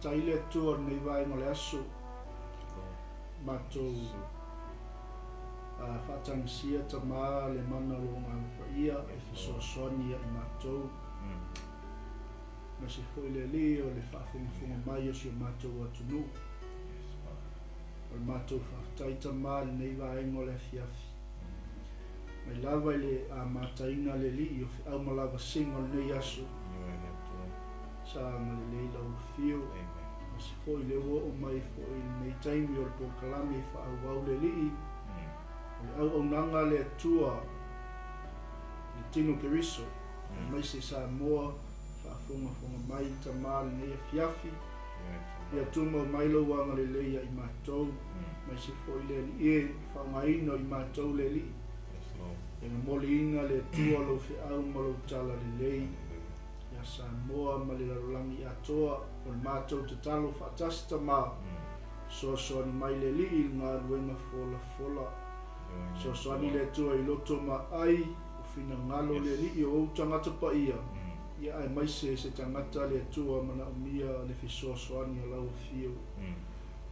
Faafetai le Atua i lenei vaega o le aso. Matou faatagisia Tama le mana o Lou Agaga Paia e fesoasoani ia i matou. Aemaise foi le Alii o le faafogafoga mai o si o matou atunuu. O le matou faafetai Tama i lenei vaega o le afiafi. Mai lava i le amataina le Alii o feau ma lavasiga o lenei aso. Sa agalelei lau afio. Aemaise foi lea ua oo mai foi i lenei taimi o le polokalame e faaauau le Alii. O le auaunaga a le Atua i le tino Keriso, aemaise Samoa faafogafoga mai Tama lenei afiafi. Ia tumau mai lou agalelei ia i matou, aemaise foi le Alii e, faaaogaina o i matou le Alii. Ia momoliina le Atua lou feau ma lou tala lelei ia Samoa ma le lalolagi atoa. O le matou tatalo faatasi Tama, soasoani mai le Alii i le galuega folafola. Soasoani le Atua i loto ma ai o finagalo le Alii o ou tagata paia, ia aemaise se tagata le Atua manaomia le fesoasoani o lau afio.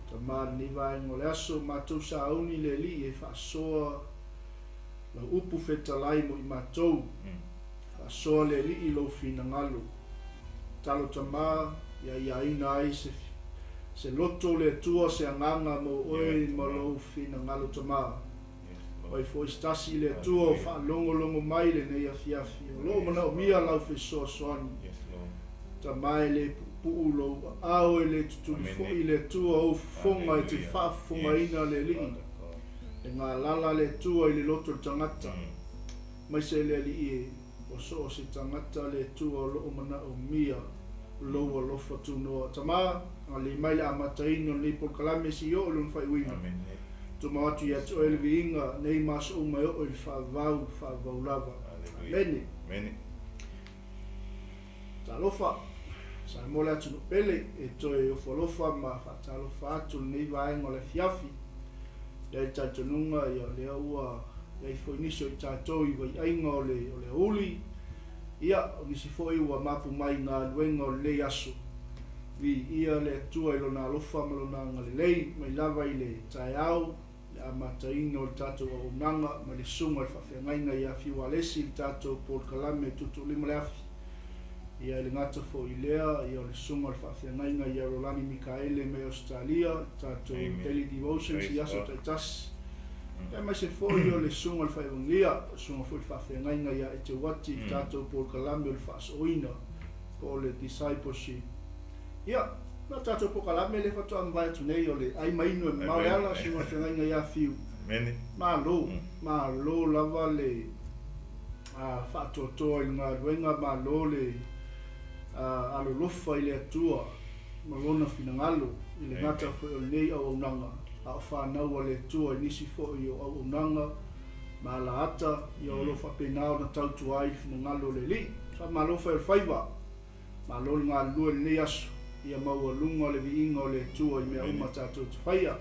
Tama lenei vaega o le aso, matou sauni le Alii e faasoa lau upu fetalai mo i matou. Faasoa le Alii lou finagalo. Talo Tama, ia iāina ai se se loto le Atua se agaga mo oe ma lou finagalo Tama. O ai foi se tasi le Atua o faalogologo mai lenei afiafi, o lo o manaomia lau fesoasoani. Tama e le puupuu lou aao e le tutuli foi le Atua ou fofoga e te faafofogaina le Alii. E galala le Atua i le loto o le tagata. Aemaise le Alii e, o so o se tagata le Atua o lo o manaomia lou alofa tunoa. Tama, agalelei mai le amataina o lenei polokalame se i oo i lona faaiuina. Tumau atu ia te oe le viiga nei ma aso uma e oo i le faavavau, faavavau lava. Amene. Talofa, Samoa le atunuu pele, e toe ofo alofa ma faatalofa atu lenei vaega o le afiafi. Lea i le talitonuga, ia, o lea ua i ai foi nisi o i tatou i vaiaiga o le, o le aoauli, ia, o nisi foi ua mapu mai i galuega o lenei aso. Viia le Atua i Lona alofa ma Lona agalelei mai lava i le taeao, le amataina o le tatou auaunaga ma le susuga i le faafeagaiga ia Fiu Alesi i le tatou polokalame Tuutuulima le Afi. Ia e le gata foi i lea, ia o le susuga i le faafeagaiga ia Rolani Mikaele mai Ausetalia, le tatou Daily Devotions i aso taitasi. Ia aemaise foi o le susuga i le Faevagilia, o le susuga foi i le faafeagaiga ia Eteuati i le tatou polokalame o le Faasoaoina po o le Discipleship. Ia, ma le tatou polokalame lea faatoa mavae atu nei o le ai ma inu e mamao le ala, susuga i le feagaiga ia Fiu. Malo, malo lava le faatoatoa i le galuega, malo le alolofa i le Atua ma Lona finagalo, i le gata foi o lenei auaunaga, a o fanau a le Atua i nisi foi o auaunaga ma alaata, ia o lo o faapena ona tautua ai i le finagalo o le Alii. Faamalo fai o le faiva. Malo le galulue i lenei aso, ia maualuga le viiga o le Atua i mea uma tatou te faia.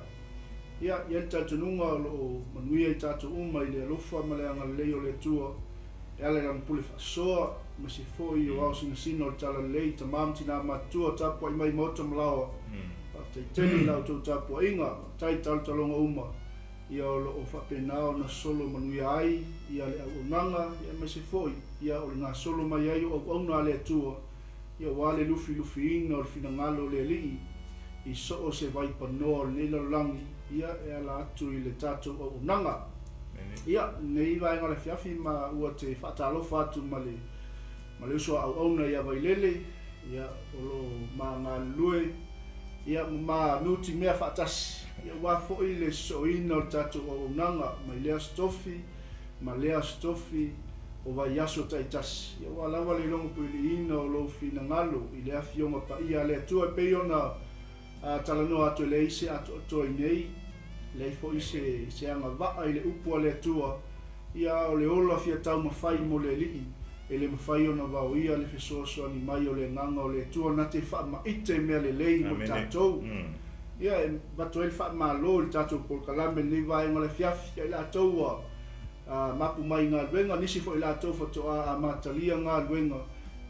Ia, i ai le talitonuga o lo o manuia i tatou uma i le alofa ma le agalelei o le Atua, e ala i Lana pule faasoa, aemaise foi o ao sinasina o le Talalelei, tama ma tina matutua, tapuai mai i maota ma laoa. Faafetai tele i la outou tapuaiga, faafetai i talotaloga uma, ia o lo o faapena ona solo manuia ai ia le auaunaga, ia aemaise foi ia o le gasolo mai ai o auauna a le Atua, ia aua le lufilufiina o le finagalo o le Alii i so o se vaipanoa o lenei lalolagi, ia e ala atu i le tatou auaunaga. Ia, lenei vaega o le afiafi ma ua te faatalofa atu ma le ma le uso a auauna ia Vailele, ia o lo o ma galulue, ia ma ma nutimea faatasi, ia aua foi le sosooina o le tatou auaunaga mai lea Aso Tofi ma lea Aso Tofi o vaiaso taitasi, ia aua lava le logopuiliina o lou finagalo i le Afioga Paia a le Atua e pei ona talanoa atu e leai se atoatoa i nei, leai foi se se agavaa i le upu a le Atua, ia a o le ola fia taumafai mo le Alii, e le mafai ona vaoia le fesoasoani mai o le Agaga o le Atua na te faamaite mea lelei mo tatou. Ia e avatu ai le faamalo i le tatou polokalame i lenei vaega o le afiafi, ia i latou ua mapu mai i galuega, nisi foi latou faatoa amatalia galuega,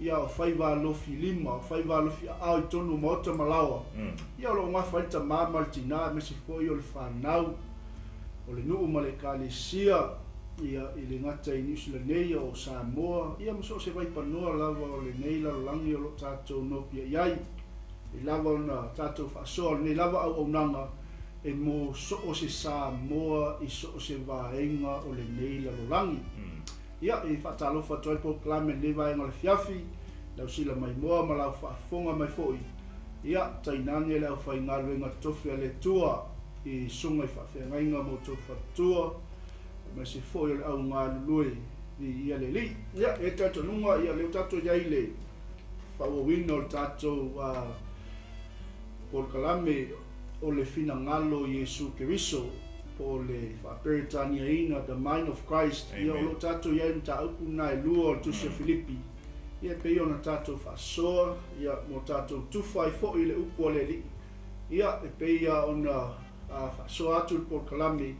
Ia, o faiva alofi lima, o faiva alofi aao i totonu o maota ma laoa. Ia, o lo o gafa ai le tamā ma le tinā, aemaise foi o le fanau, o le nuu ma le ekalesia, ia, i le gata i Niu Sila nei, o Samoa, ia ma so o se vaipanoa lava o lenei lalolagi o lo o tatou nopiai ai. E lava ona tatou faasoa o lenei lava auaunaga e mo so o se Samoa i so o se vaega o lenei lalolagi. Ia, e faatalofa atu ai le polokalame i lenei vaega o le afiafi, lau sila maimoa ma lau faafofoga mai foi. Ia, tainane le aufaigaluega totofi a le Atua i susuga i faafeagaiga ma outou faletua, aemaise foi o le au galulue viia le Alii. Ia, e i ai le talitonuga, ia, o lea ua tatou i ai i le faaauauina o le tatou polokalame o le finagalo o Iesu Keriso, po o le faa-Peretaniaina The Mind of Christ. Ia, o lo o tatou i ai i mataupu na e lua o le Tusi a Filipi, ia, e pei ona tatou faasoa, ia, mo tatou tufa ai foi i le upu a le Alii. Ia, e pei lava ona faasoa atu le polokalame,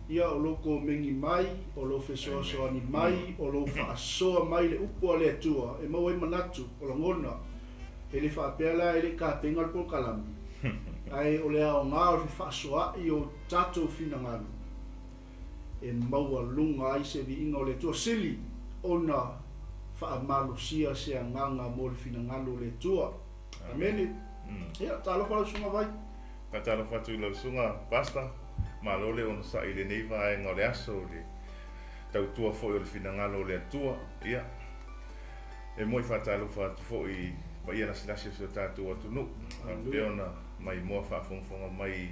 ia, o lou komeni mai, o lou fesoasoani mai, o lou faasoa mai le upu a le Atua e maua ai manatu, o lagona. E le faapea la e le i tapena le polokalame, ae o le aoga o le fefaasoa'i o tatou finagalo e maualuga ai se viiga o le Atua sili ona faamalosia se agaga mo le finagalo o le Atua. Amene. Ia, talofa lau Susuga Vai. Faatalofa atu i lau Susuga Pastor, malo le onosai i lenei vaega o le aso i le tautua foi o le finagalo o le Atua. Ia, e moi faatalofa atu foi i paia lasilasi o si o tatou atunuu, faapea ona maimoa faafogafoga mai i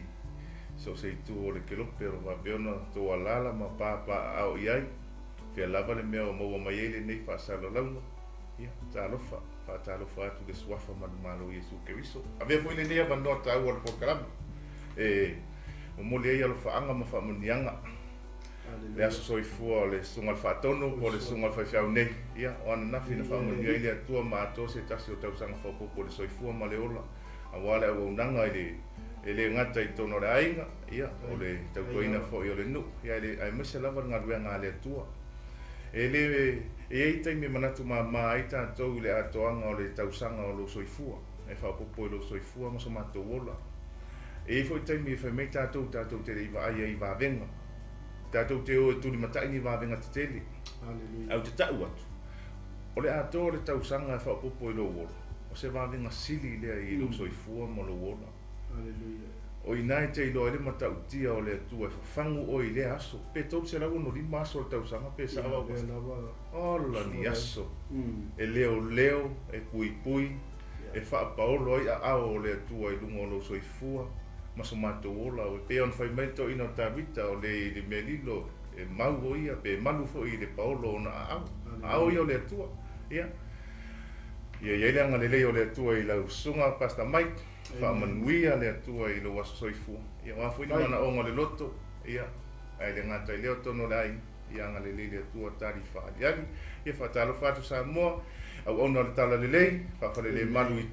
so o se itu o le kelope o lo o faapea ona outou alaala ma papaaao i ai. Fea lava le mea o maua mai ai lenei faasalalauga, ia, talofa, faatalofa atu i le Suafa manumalo o Iesu Keriso. Avea foi lenei avanoa taua o le polokalame e momoli ai alofaaga ma faamanuiaga le aso soifua o le Susuga i le Faatonu po o le Susuga i le Faifeau nei. Ia, o ananafi na faamanuia ai le Atua ma atoa se tasi o tausaga faaopoopo i le soifua ma le ola, aua le auaunaga i le e le gata i totonu o le aiga, ia, o le tautuaina foi o le nuu, ia, aemaise lava le galuega a le Atua. E le, e i ai taimi e manatu mama ai tatou i le atoaga o le tausaga o lou soifua, e faaopoopo i lou soifua ma so matou ola. E i ai foi taimi e fai mai tatou, tatou te le i vaai ai i vavega. Tatou te o e tulimatai ni vavega tetele. Ae ou te tau atu, o le atoa o le tausaga e faaopoopo i lou ola, o se vavega sili lea i lou soifua ma lou ola. O i ina e te iloa ai le matautia o le Atua e fafagu oe i lea aso, pe 365 aso o le tausaga pe sao au pastor. Ola ni aso e leoleo, e puipui, e faapaolo ai aao o le Atua i luga o lou soifua ma so matou ola. E pei ona fai mai le toeaina o Tavita, o le i le mea lilo e mau o ia, pe malu foi i le paolo o ona aao. Aao ia o le Atua. Ia, ia i ai le agalelei o le Atua i lau susuga Pastor Mike. Faamanuia le Atua i lou aso soifua. Ia, o a foi ni manaoga o le loto, ia, ae le gata i lea o totonu o le aiga, ia agalelei le Atua tali faaaliali. Ia faatalofa atu Samoa, auauna o le Talalelei, faafalelemalu i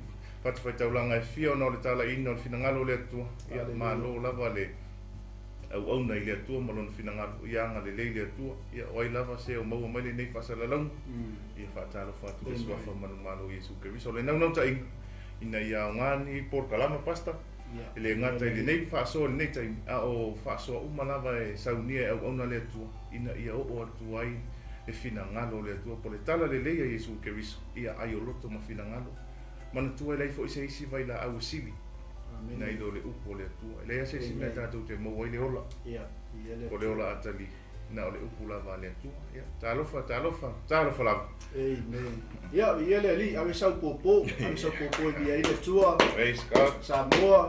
fatafaitaulaga e fia ona o le talaiina o le finagalo o le Atua. Ia, malo lava le auauna i le Atua ma Lona finagalo. Ia agalelei le Atua. Ia, o ai lava se o maua mai lenei faasalalauga, ia faatalofa atu i le Suafa manumalo o Iesu Keriso. O le naunautaiga, ina ia aoga ni polokalama, Pastor, e le gata i lenei faasoa i lenei taimi, a o faasoa uma lava e saunia e auauna le Atua, ina ia oo atu ai le finagalo o le Atua, po o le talalelei a Iesu Keriso, ia aioloto ma finagalo. Manatua e leai foi se isi vailaau e sili nai lo le upu o le Atua. E leai lava se isi mea tatou te maua ai le ola, po o le ola atali, na o le upu lava a le Atua. Ia, talofa, talofa, talofa lava. Amen. Ia, viia le Alii, ave sau pōpō, ave sau pōpō e viia ai le Atua. Praise God. Samoa,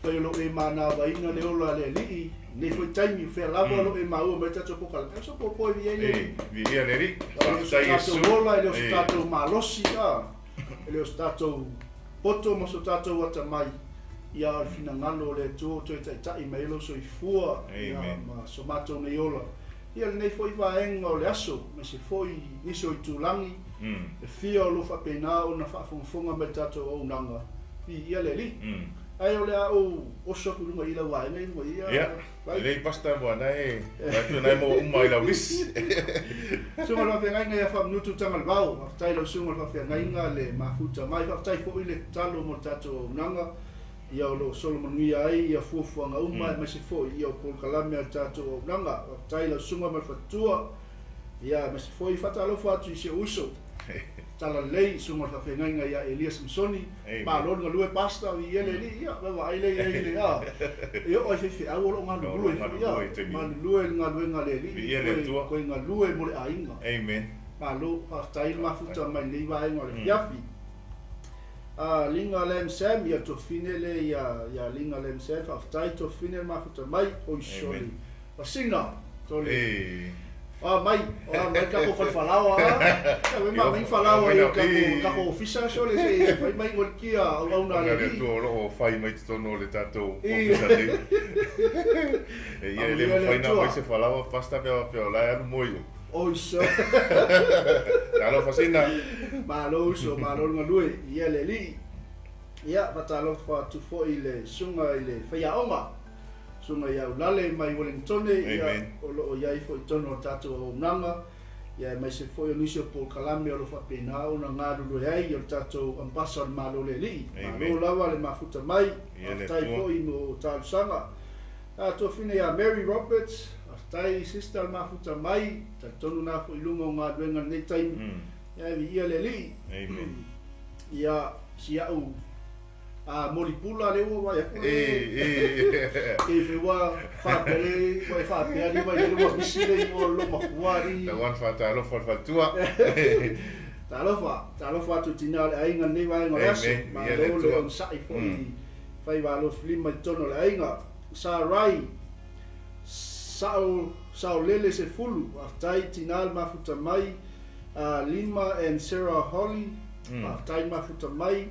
fai o lou e manavaina le ola a le Alii, lenei foi taimi, o fea lava o lou e maua mai tatou polokalame, ave sau pōpō e viia ai le Alii. Viia le Alii. E le o so tatou ola, e le o so tatou malosi, a, e le o so tatou poto ma so tatou atamai, ia o le finagalo o le Atua ua toe taitai mai ai lou soifua, ia, ma so matou nei ola. Ia lenei foi vaega o le aso, aemaise foi nisi o itulagi e fia o lo o faapena ona faafogafoga mai i le tatou auaunaga, viia le Alii. Ae o le a ou oso atu i luga i lau vaega i luga i ia. Ia, lelei Pastor ua na e atu na e maua uma i lau lisi. Susuga i le Faafeagaiga ia Faamanutu Tagalevao, faafetai i lau Susuga i le Faafeagaiga le mafuta mai, faafetai foi le tatalo mo le tatou auaunaga, ia o lo o solo manuia ai ia fuafuaga uma aemaise foi ia o polokalame a le tatou auaunaga. Faafetai i lau Susuga ma le faletua, ia aemaise foi faatalofa atu i si ou uso. Talalelei, Susuga i le Faafeagaiga ia Elia Samsoni, Malo le galue Pastor, viia le Alii, ia vaavaai lea i ai le a, e oo lava i faifeau o lo o galulue foi ia, galulue i le galuega a le Alii, toe galue mo le aiga. Malo, faafetai le mafuta mai lenei vaega o le afiafi. Liga Lam Sam, ia Tuafafine lea ia Liga Lam Sam, faafetai Tuafafine le mafuta mai, oi sole. Masina, tole. Oa mai, oa mai kako fale falaoa a. Ia ma mai falaoa i kako kako ofisa sole se fai mai ngol kia au au na le. Le o lo o fai mai totonu o le tatou ofisa nei. E ia le mafai na mai se falaoa pasta pe pe o la e alu mo i. Oi so. Talofa sina. Malo uso, malo le galue, ia le alii. Ia, faatalofa atu foi i le susuga i le faiaoga. Susuga ia Ulale mai Wellingtone, ia, o lo o i ai foi i totonu o le tatou auaunaga, ia aemaise foi o nisi o polokalame o lo o faapena ona galulue ai o le tatou Ambasa o le Malo o le Alii. Malo lava le mafuta mai, faafetai foi mo talosaga. A tuafine ia Mary Roberts, faafetai sister le mafuta mai, talitonu na foi i luga o galuega i lenei taimi, ia e viia le Alii. Ia, si au A moli pula lea ua vaai atu. E fe ua faapea le ua e faapea ni mai le ua misi le igoa o lou matua ni. Tau ana faatalofa le faletua. Talofa, talofa atu i tina o le aiga lenei vaega o le aso. Malo le onosai foi faiva alofilima i totonu o le aiga. Sarai Sao Saolele Sefulu, faafetai tina le mafuta mai. Lima and Sarah Holly, faafetai le mafuta mai.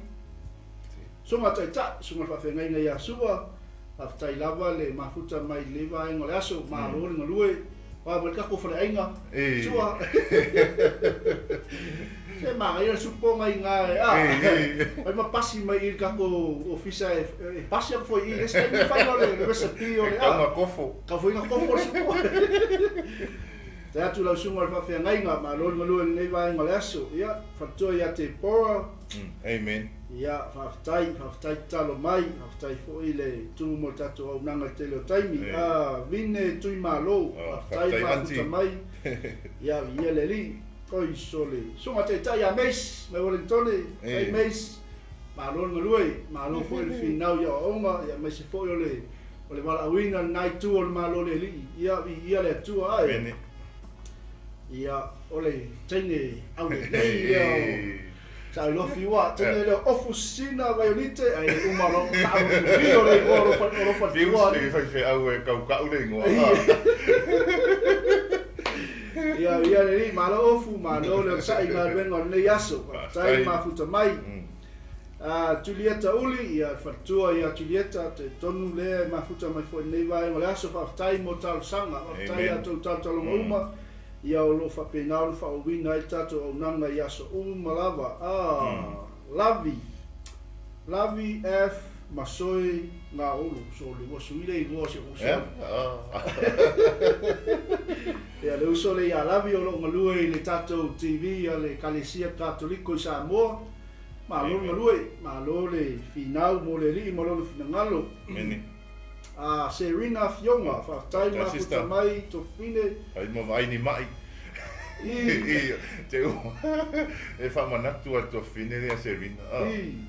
Susuga Taitai, Susuga i le Faafeagaiga ia Su'a, faafetai lava le mafuta mai i lenei vaega o le aso, malo le galue, oa mai le tatou faleaiga, Su'a. Se manaia le supoga i ina e, a, fai ma pasi mai i le tatou ofisa e, e pasi atu foi i i le isi taimi fai loa le recipe o le, a. Tau na kofo. Tau foi na kofo le supo. Faafetai atu i lau Susuga i le Faafeagaiga, malo le galue i lenei vaega o le aso. Ia, faletua ia Deborah. Amen. Ia, faafetai, faafetai tatalo mai, faafetai foi le tu mo le tatou auaunaga i le tele o taimi. Vine Tuimalo, faafetai le mafuta mai. Ia, viia le Alii. Oi sole. Susuga Taitai ia Mace mai Wellingtone. Faafetai Mace. Malo le galue, malo foi le finau i aoaoga, ia aemaise foi o le o le valaauina i lena itu o le Malo o le Alii. Ia, viia le Atua ae. Ia, o le teine aulelei ia o Saailofi ua teine lea o Ofu Sina Vaiolite ae le uma loa ona tau i o le igoa o lou faletua. Fiu se faifeau e kaukau le igoa. Ia, ia le alii, malo Ofu, malo le onosai i galuega o lenei aso. Faafetai le mafuta mai. Julieta Uli, ia le faletua ia Julieta, talitonu lea e mafuta mai foi i lenei vaega o le aso. Faafetai mo talosaga, faafetai ia outou talotaloga uma. Ia o lo o faapena ona faaauauina ai le tatou auaunaga i aso uma lava. Ah, Lavi, Lavi F. Masoe Gaolo, so le ua sui le igoa o si ou uso. Ia le uso lea ia Lavi o lo o galue i le tatou TV a le Ekalesia Katoliko i Samoa. Malo le galue, malo le finau mo le Alii ma lona finagalo. A Serina Afioga, faafetai mafuta mai Tofine. Ai ma vaai ni mai. I. Te u. E faamanatu a Tofine lea Serina.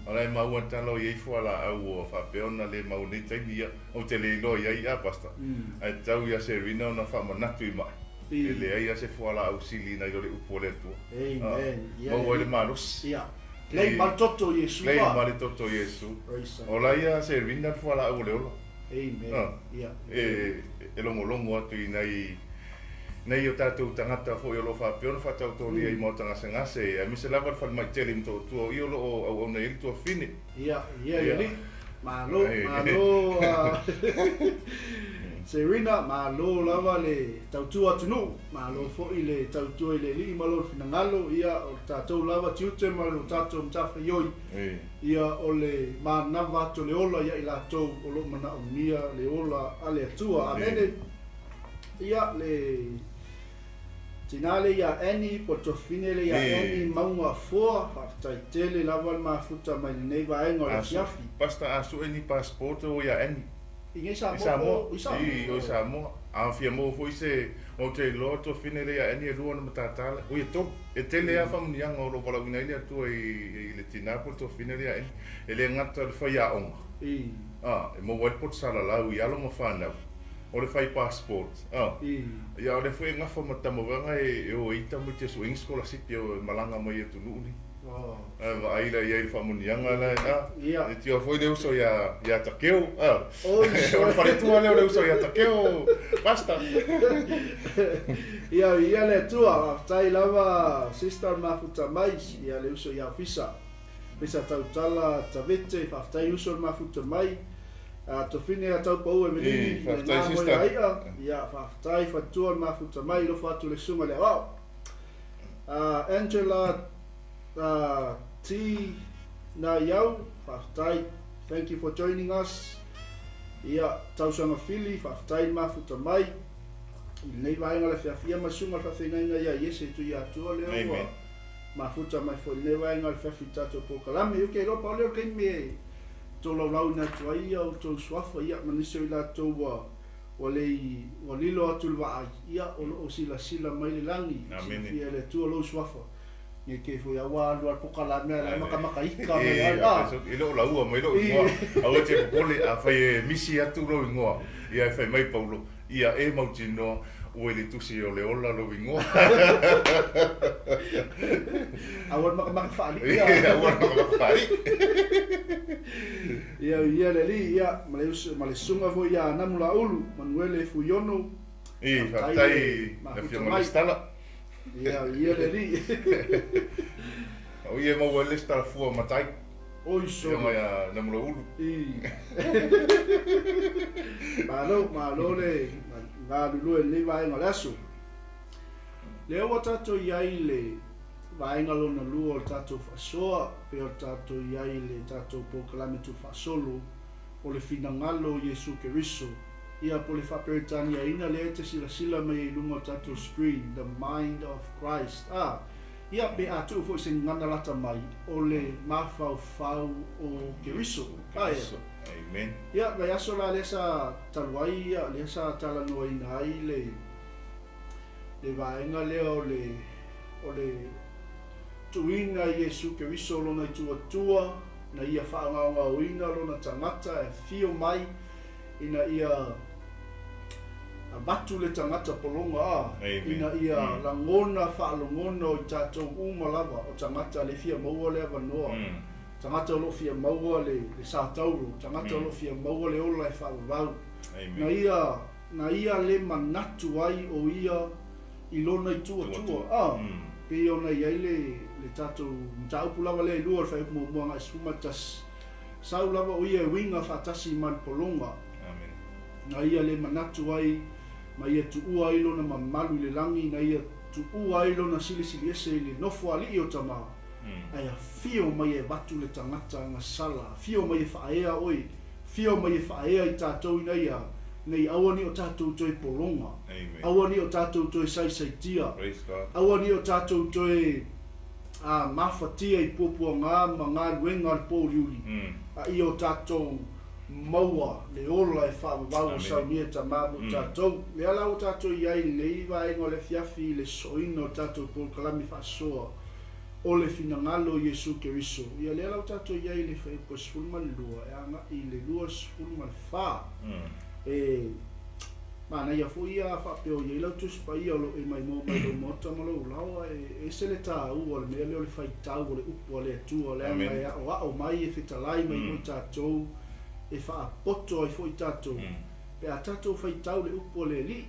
O la e maua tala o i ai fualaau ua faapea ona le mau nei taimi ia. Ou te le iloa i ai a Pastor. Ae tatau ia Serina ona faamanatu i mai. E leai a se fualaau sili nai lo le upu a le Atua. Amen. Maua ai le malosi. Ia. Lei ma le toto o Iesu. Lei ma le toto o Iesu. O la ia Serina le fualaau o le ola. Amen. Ia. E logologo atu i nai nei o tatou tagata foi o lo o faapea ona faataotolia i maota gasegase, aemaise lava le falemai tele i Motootua, o i o lo o auauna i ai le tuafafine. Ia, ia, ia, alii. Malo, malo. Serena, malo lava le tautua atunuu, malo foi le tautua i le Alii ma lona finagalo, ia o le tatou lava tiute ma le tatou matafaioi, ia o le manava atu o le ola ia i latou o lo o manaomia le ola a le Atua. Amene. Ia le tina le ia Annie, po o le tofine le ia Annie Mauga Foa, faafetai tele lava le mafuta mai lenei vaega o le afiafi. Pastor, a sue ni passport o ia Annie? I nei Samoa. I Samoa. I Samoa. A fia maua foi se ou te iloa tofine le ia Annie e lua ona matata oi e tolu. E tele lava faamanuiaga o lo o valaauina ai le Atua i le tina po o le tofine le ia Annie. E le gata o le faiaoga. A, e maua ai le poto salalau i alo ma fanau. O le fai passport. A, ia o lea foi e gafa ma tamaoaga e o ai tamaiti e sueina sikolasipi e malaga mai i atunuu nei. A vaai la i ai i le faamanuiaga la a. E tio foi le uso ia Takeo. A. O le faletua lea o le uso ia Takeo, Pastor. Ia, ia le Atua, faafetai lava sister mafuta mai, ia le uso ia Fisa. Fisa tautala Tavete, faafetai uso le mafuta mai. Tofine a Taupau e Melini, faafetai sister. Ia, faafetai fatua le mafuta mai, alofa atu le susuga i le aoao. Angela T. Naiau, faafetai. Thank you for joining us. Ia, Tausaga Fili, faafetai le mafuta mai. I lenei vaega o le afiafi, ia ma susuga i le faafeagaiga ia Iese Tuiatua lea ua mafuta mai foi i lenei vaega o le afiafi i tatou polokalame. Ou te iloa pau lea o le taimi e tolaulauina atu ai ia outou suafa, ia ma nisi o i latou ua lei ua lilo atu le vaai, ia o lo o silasila mai le lagi, silafia e le Atua lou suafa. Nei te foi aua alu alu polokalame a la makamaka ika mai ai a. E le o laua mai lou igoa. Aua e te popole, afai e misi atu lou igoa, ia e fai mai Paulo, ia e mautinoa ua i le tusi o le ola lou igoa. Aua le makamaka faalii. Aua le makamaka faalii. Ia, ia le alii, ia, ma le uso, ma le susuga foi ia Namulaulu, Manuele Fuiono. I, faafetai le Afioga i le Lesitala. Ia, ia le alii. O ia e maua ai le Lesitala fua matai. Oi sole. Afioga ia Namulaulu. I. Malo, malo le galulue i lenei vaega o le aso. Lea ua tatou i ai i le vaega lona lua o le tatou faasoa, pei o tatou i ai i le tatou polokalame tuufaasolo o le finagalo o Iesu Keriso. Ia, po o le faa-Peretaniaina lea e te silasila mai ai i luga o le tatou screen, The Mind of Christ. A, ia, pe a tuu foi se gagana lata mai, o le mafaufau o Keriso. A, ia. Amen. Ia, vaiaso la lea sa talu ai, ia, lea sa talanoaina ai le, le vaega lea o le, o le tuuina i Iesu Keriso lona ituatua, na ia faagaogaoina lona tagata e afio mai ina ia avatu le tagata pologa a, ina ia lagona faalogona o i tatou uma lava o tagata le fia maua le avanoa, tagata o lo o fia maua le satauro, tagata o lo o fia maua le ola e faavavau. Na ia, na ia le manatu ai o ia i lona ituatua a, pei ona i ai le, le tatou mataupu lava lea i lua o le fuaiupu muamua agai 11. Sau lava o ia e uiga faatasi ma le pologa. Na ia le manatu ai, ma ia tuua ai lona mamalu i le lagi, na ia tuua ai lona silisiliese i le nofoalii o Tama, ae afio mai e avatu le tagata gasala, afio mai e faaea oe, afio mai e faaea i tatou ina ia, nei aua ne i o tatou toe pologa, aua ne i o tatou toe saisaitia, aua ne i o tatou toe a mafatia i puapuaga ma galuega a le pōuliuli, a ia o tatou maua le ola e faavavau o saunia e Tama mo tatou. Lea la ua tatou i ai i lenei vaega o le afiafi i le sosoina o tatou polokalame faasoa o le finagalo o Iesu Keriso. Ia lea la ua tatou i ai i le fuaiupu 12 e agai i le 24. E manaia foi ia faapea o i ai lau Tusi Paia o lo o e maimoa mai lou maota ma lou laoa, e ese le taua o le mea lea o le faitau o le upu a le Atua, leaga e aoao mai, e fetalai mai foi tatou, e faapoto ai foi tatou, pe a tatou faitau le upu a le Alii.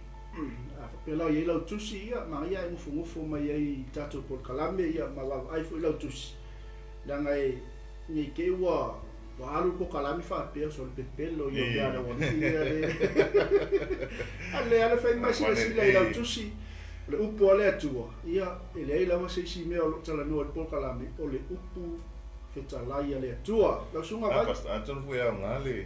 A faapea la o i ai lau tusi, ia manaia e nofonofo mai ai i tatou polokalame, ia ma vaavaai foi lau tusi, leaga e nei te i ua. Ua alu le pokalame faapea so le pepelo ia mea a le aualii ia le a le ala fai mai silasila i lau tusi o le upu a le Atua ia e leai lava se isi mea o lo o talanoa i le polokalame o le upu fetalai a le Atua. Lau Susuga Vai. Pastor, atonu foi e aoga le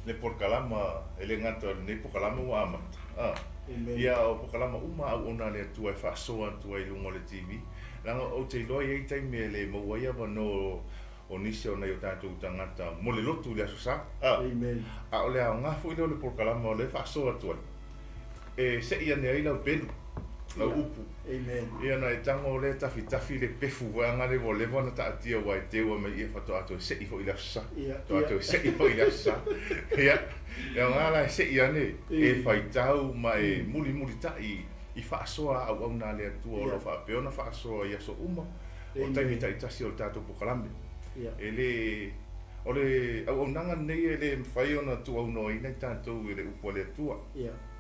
le polokalama e le gata o lenei polokalama ua amata a Amen. Ia o polokalama uma a auauna a le Atua e faasoa atu ai i luga o le TV leaga ou te iloa e i ai taimi e le maua ai avanoa o nisi o nai o tatou tagata mo le lotu i le Aso Sa. A, Amen. a o le aoga foi lea o le polokalama o lea e faasoa atu ai, e sei ane ai lau pelu, lau upu. Amen. Ia ona e tago lea e tafitafi le pefu foi aga lea ua leva ona taatia aua e teu ai mai ia faatoa toe sei foi i le Aso Sa. Faatoa toe sei foi i le Aso Sa. Ia, e aoga la e sei ane, e faitau ma e mulimulitai i faasoa a auauna a le Atua o lo o faapea ona faasoa i aso uma. O taimi taitasi o le tatou polokalame. E le, o le auaunaga lenei e le mafai ona tuuaunoaina i tatou i le upu a le Atua.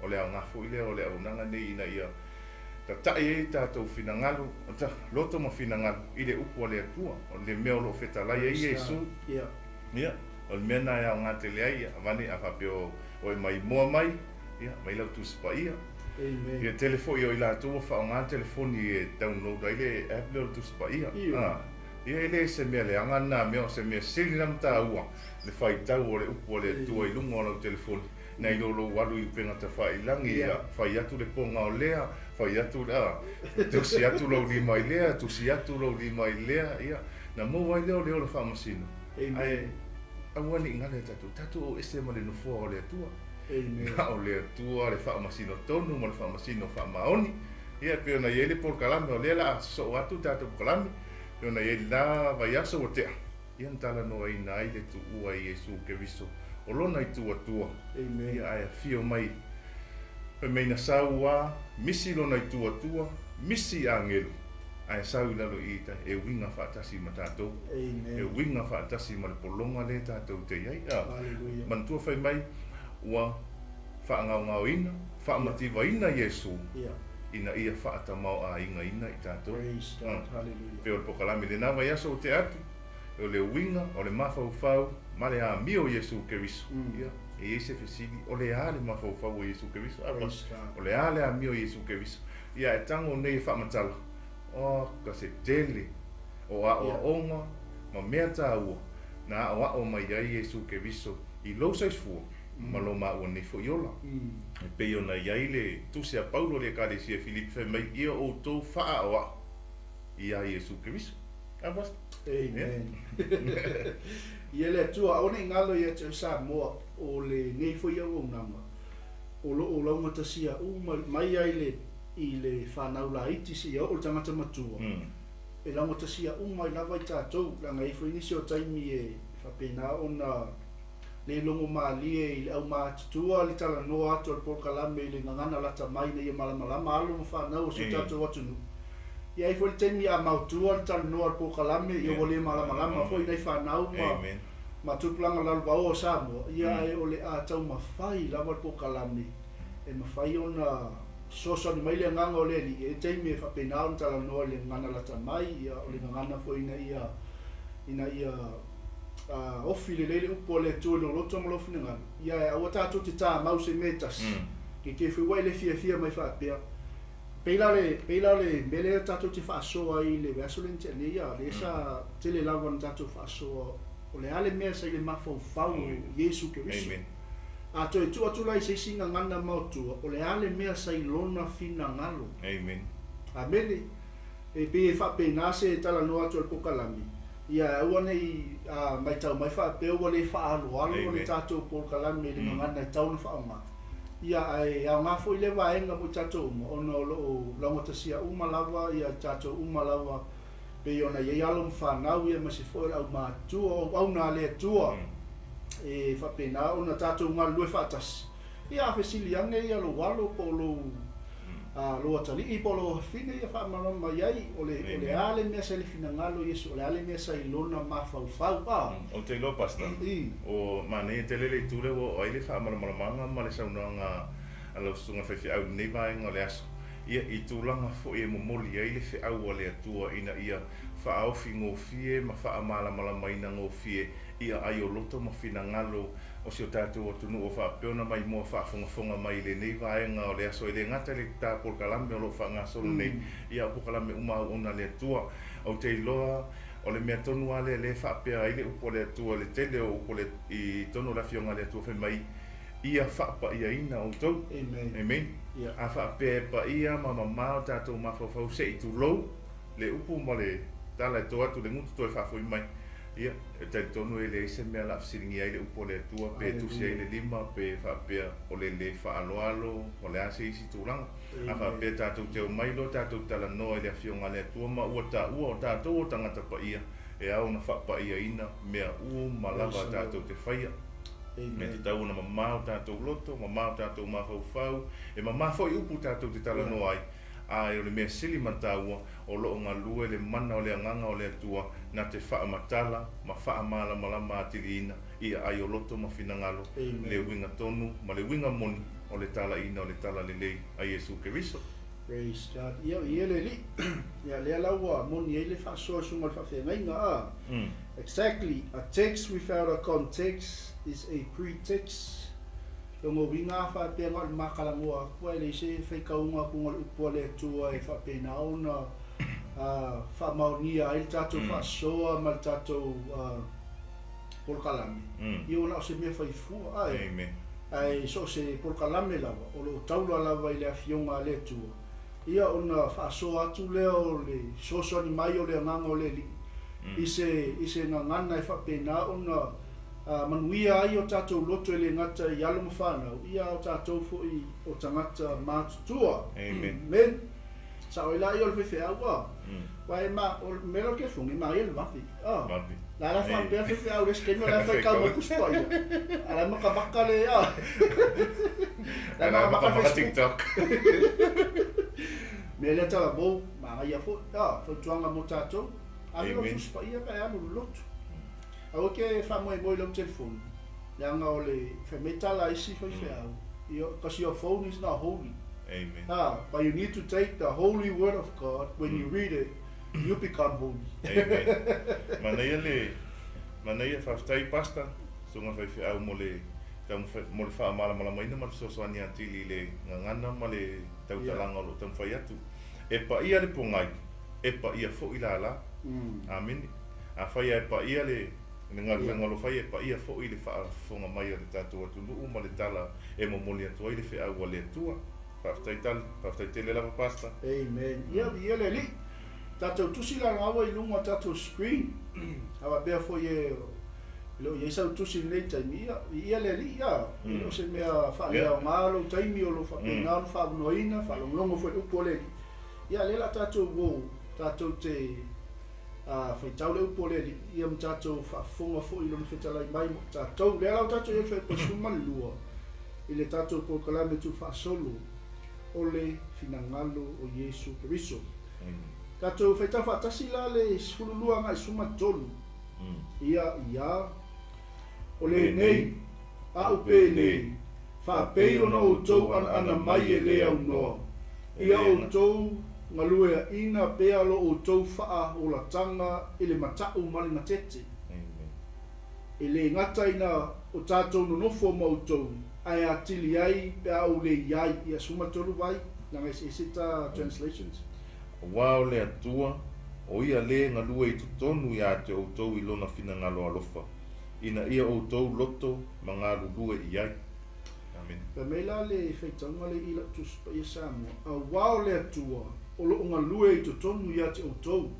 O le aoga foi lea o le auaunaga lenei ina ia tatai ai tatou finagalo, loto ma finagalo i le upu a le Atua. O le mea o lo o fetalai ai Iesu. Ia, o le mea lena e aoga tele ai, avane a faapea o e maimoa mai, ia, aumai lau Tusi Paia. Amen. Ia tele foi o i latou ua faaaoga le telefoni e download ai le app lea o le Tusi Paia. Ioe. Ia e le se mea leaga lena mea, o se mea sili la ma taua le faitau o le upu a le Atua i luga o lau telefoni, nai lo lou alu i upega tafailagi, ia fai atu le poga o lea, fai atu le, a, tusi atu lou lima i lea, tusi atu lou lima i lea, ia, na maua ai lea o le ola faamasino. Amen. Ae aua ne i galo ia tatou, tatou o ese ma le nofoa o le Atua. Amen. Na o le Atua le faamasino tonu ma le faamasino faamaoni. Ia e pei ona i ai le polokalame, o lea o le a sosoo atu le tatou polokalame, e pei ona i ai le la vaiaso ua tea, ia na talanoaina ai le tuua i Iesu Keriso, o lona itu Atua. Amen. Ia ae afio mai, fai mai na sau a, misi lona itu Atua, misi agelu, ae sau i lalo i ita, e uiga faatasi ma tatou. Amen. E uiga faatasi ma le pologa lea tatou te i ai. Hallelujah. Manatua fai mai, ua faagaogaoina, faamativaina Iesu, ina ia faatamaoaigaina i tatou. Praise God. Hallelujah. Pei o le polokalame lena vaiaso o te atu, o le uiga, o le mafaufau, ma le amio o Iesu Keriso. Ia, e i ai se fesili, o le a le mafaufau o Iesu Keriso? Praise God. O le a le amio o Iesu Keriso? Ia, e tago nei e faamatala, o ka se tele, o aoaoga, ma mea taua, na aoao mai ai Iesu Keriso i lou soifua, ma lo maua nei foi ola. E pei ona i ai le tusi a Paulo i le Ekalesia Filipi fai mai, ia outou faaaoao ia Iesu Keriso. A Pastor? Amen. Ia le Atua, aua ne i galo ia te oe Samoa, o lenei foi auaunaga, o lo o laugatasia uma mai ai le i le fanau laiti seia oo i le tagata matua, e laugatasia uma ai lava i tatou, leaga e i ai foi nisi o taimi e faapena ona le logo malie i le aumatutua le talanoa atu a le polokalame i le gagana lata mai ina ia malamalama alo ma fanau o si o tatou atunuu. Ia ai foi le taimi a maotua le talanoa a le polokalame, ia ua le malamalama foi nai fanau ma ma tupulaga lalovaoa o Samoa, ia ae o le a taumafai lava le polokalame e mafai ona fesoasoani mai le agaga o le Alii, e i ai taimi e faapena ona talanoa i le gagana lata mai, ia o le gagana foi ina ia ina ia ofi lelei le upu a le Atua i lou loto ma lou finagalo, ia ae aua tatou te tamau se mea e tasi, ne i te i foi ua e le fiafia mai faapea. Pei la le, pei la o le mea lea tatou te faasoa ai i le vaiaso lea na tea nei, ia, lea sa tele lava ona tatou faasoa, o le a le mea sa i le mafaufau o Iesu Keriso. A toe tuu atu la i se isi gagana maotua, o le a le mea sa i lona finagalo. Amen. Amene. E pei e faapena se talanoa atu a le polokalame, ia e aua ne i matau mai faapea ua le faaaloalo le tatou polokalame i le gagana e tatau ona faaaoga. Ia ae aoga foi lea vaega mo i tatou uma, ona o lo o laugatasia uma lava ia tatou uma lava pei ona i ai alo ma fanau ia aemaise foi o le aumatutua o auauna a le Atua e faapena ona tatou galulue faatasi. Ia a fesili ane ia lou alo po o lou lou atalii po o lou afafine ia faamalamalama mai ai o le o le a le mea sa i le finagalo o Iesu, o le a le mea sa i lona mafaufau a. Ou te iloa Pastor, o manaia tele le itu lea ua oo ai le faamalamalamaga ma le saunoaga a lau susuga faifeau i lenei vaega o le aso, ia i tulaga foi e momoli ai le feau a le Atua ina ia faaofi gofie ma faamalamalamaina gofie i aai o loto ma finagalo o si o tatou atunuu o faapea ona maimoa faafogafoga mai i lenei vaega o le aso. E le gata i le ta polokalame o lo o faagasolo nei, ia a o polokalame uma a auauna a le Atua. Ou te iloa o le mea tonu lava lea lea e faapea ai le upu a le Atua, le tele o upu i totonu o le Afioga a le Atua fai mai, Ia faapaiaina outou. Amen. A faapea e paia ma mamao tatou mafaufau se i tulou le upu ma le tala e to atu le gutu toe faafoi mai, ia, e talitonu e leai se mea o le a fesiligia ai le upu a le Atua, pe tusi ai le lima, pe faapea o le le faaaloalo, o le a se isi tulaga. A faapea tatou te omai loa tatou talanoa i le Afioga a le Atua ma ua taua o tatou o tagata paia, e ao ona faapaiaina mea uma lava tatou te faia. E tatau ona mamao tatou loto, mamao tatou mafaufau, e mama foi upu tatou te talanoa ai, a o le mea sili ma taua, o lo o galue le mana o le Agaga o le Atua na te faamatala ma faamalamalama atiliina i aai o loto ma finagalo le uiga tonu ma le uiga moni o le talaiina o le Talalelei a Iesu Keriso. Praise God. Ia, ia le Alii. Ia, lea la ua moni ai le faasoa susuga o le faafeagaiga, a. Exactly. A text without a context is a pretext. Lona uiga a faapea na o le makalanoa atu ae leai se faitauga atu o le upu a le Atua e faapena ona faamaonia ai le tatou faasoa ma le tatou polokalame, ia ua na o se mea faifua. Ae, ae so o se polokalame lava o lo o taula lava i le Afioga a le Atua, ia ona faasoa atu lea o le fesoasoani mai o le Agaga o le Alii i se, i se gagana e faapena ona manuia ai o tatou loto e le gata i alo ma fanau, ia a o tatou foi o tagata matutua. Amen. Sao ai la ia o le faifeau a. Aua e ma, o le mea lea o le telefoni, e manaia le vave. A. La la faapea le faifeau i le isi taimi o la e faitau mai Tusi Paia. A la e makamaka le a. La e makamaka le Facebook. TikTok. Mea lea talavou, manaia foi. A, fautuaga mo tatou. Ave lau Tusi Paia pe a alu i le lotu. Aua e te faamoemoe i lau telefoni, leaga o le, fai mai tala a isi faifeau, because your phone is not holy. Amen. Ha, but you need to take the holy word of God, when you read it, you become holy. Amen. Manaia le, manaia, faafetai Pastor, susuga faifeau mo le taumafai, mo le faamalamalamaina ma le fesoasoani atili i le gagana ma le tautalaga o lo o taumafai atu. E paia le pogai, e paia foi lala. Amene. Afai lava e paia le galuega o lo o fai, e paia foi le faafofoga mai a le tatou atunuu ma le tala e momoli atu ai le feau a le Atua. Faafetai tali, faafetai tele lava Pastor. Amen. Ia, ia le Alii. Tatou tusi la gaua i luga o tatou screen. A faapea foi e le o i ai sau tusi i lenei taimi, ia, ia le Alii, ia. E le o se mea faaleaoga lou taimi o lo o faapena ona faavanoaina, faalogologo foi i le upu a le Alii. Ia, lea la tatou uo, tatou te faitau le upu a le Alii, ia ma tatou faafofoga foi i Lona fetalai mai mo tatou. Lea la ua tatou i ai i le Fuaiupu 12 i le tatou polokalame tuufaasolo o le finagalo o Iesu Keriso. Tatou faitau faatasi la le 12 agai 13. Ia, ia, o lenei, a'u penei, faapei ona outou anaana mai e le aunoa, ia outou galueaʻina pea lo outou faaolataga i le mataʻu ma le gatete. E le gata ina o tatou nonofo ma outou, ae atili ai pe a ou le i ai. Ia, 13 vai, leaga eseese ta translations. Aua o le Atua, o Ia lē galue i totonu iā te outou i Lona finagalo alofa, ina ia outou loto ma galulue i ai. Amene. Fai mai la le faitauga le i lau Tusi Paia Samoa, Aua o le Atua o lo o galue i totonu ia te outou,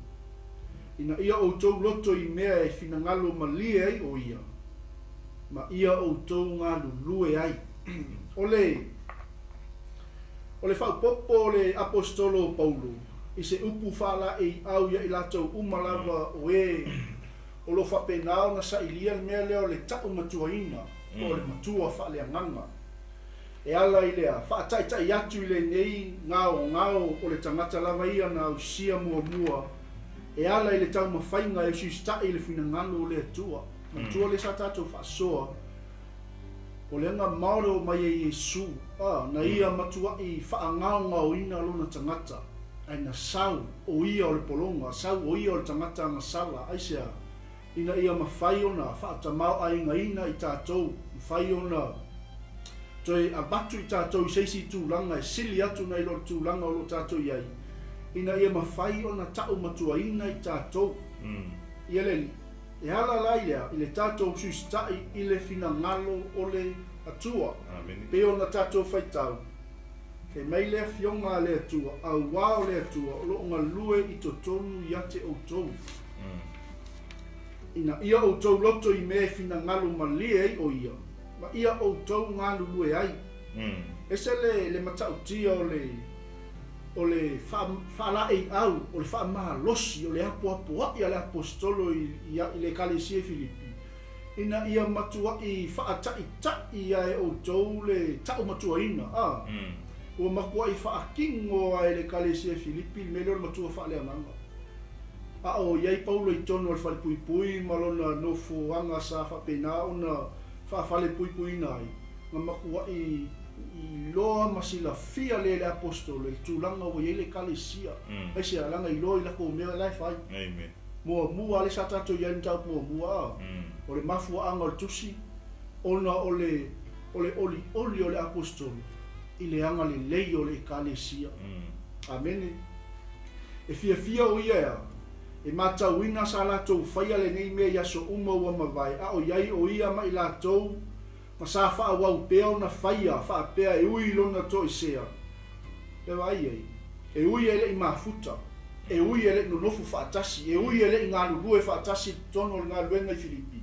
ina ia outou loto i mea e finagalo malie ai o Ia, ma ia outou galulue ai. O le O le faaopoopo o le Aposetolo o Paulo i se upu faalaeiau ia i latou uma lava o e o lo o faapena ona sailia le mea lea o le ta'u matuaina po o le matua faaleagaga e ala i le faataitai atu i lenei gaogao o le tagata lava ia na ausia muamua e ala i le taumafaiga e usiusita'i i le finagalo o le Atua. Manatua lea sa tatou faasoa O le aga maolo mai e Iesu, a, na ia matuaʻi faagaogaoina lona tagata, ae na sau, o ia o le pologa, sau o ia o le tagata agasala, aisea? ina ia mafai ona faatamāo'aigaina i tatou, mafai ona toe avatu i tatou i se isi tulaga e sili atu nai lo le tulaga o lo o tatou i ai, ina ia mafai ona ta'umatuaina i tatou. Ia le Alii, e ala la i lea i le tatou susita'i i le finagalo o le Atua. Pei ona tatou faitau, Fai mai le Afioga a le Atua, auā o le Atua o lo o galue i totonu ia te outou, ina ia outou loto i mea e finagalo malie ai o Ia, ma ia outou galulue ai. Ese le le matautia o le o le faalaeiau, o le faamalosi, o le apoapoa'i a le Aposetolo i i le Ekalesia i Filipi, ina ia matua'i faataita'i a e outou le ta'umatuaina, a ua matua'i faakino a e le Ekalesia i Filipi le mea lea o le matua faaleagaga. A o i ai Paulo i totonu o le falepuipui ma lona nofoaga sa faapena ona faafalepuipuiina ai, na matua'i iloa ma silafia lea e le Aposetolo i le tulaga ua i ai le Ekalesia. Aisea? Leaga iloa i latou mea la e fai. Muamua, lea sa tatou i ai i le mataupu muamua, a, o le mafuaaga o le tusi, ona o le, o le olioli o le Aposetolo i le agalelei o le Ekalesia. Amene. E fiafia o ia e a, e matauina sa latou faia lenei mea i aso uma ua mavae, a o i ai o ia ma i latou ma sa faaauau pea ona faia faapea e ui i lona toesea. Le vaai i ai, e ui e le i mafuta, e ui e le i nonofo faatasi, e ui e le i galulue faatasi i totonu o le galuega i Filipi,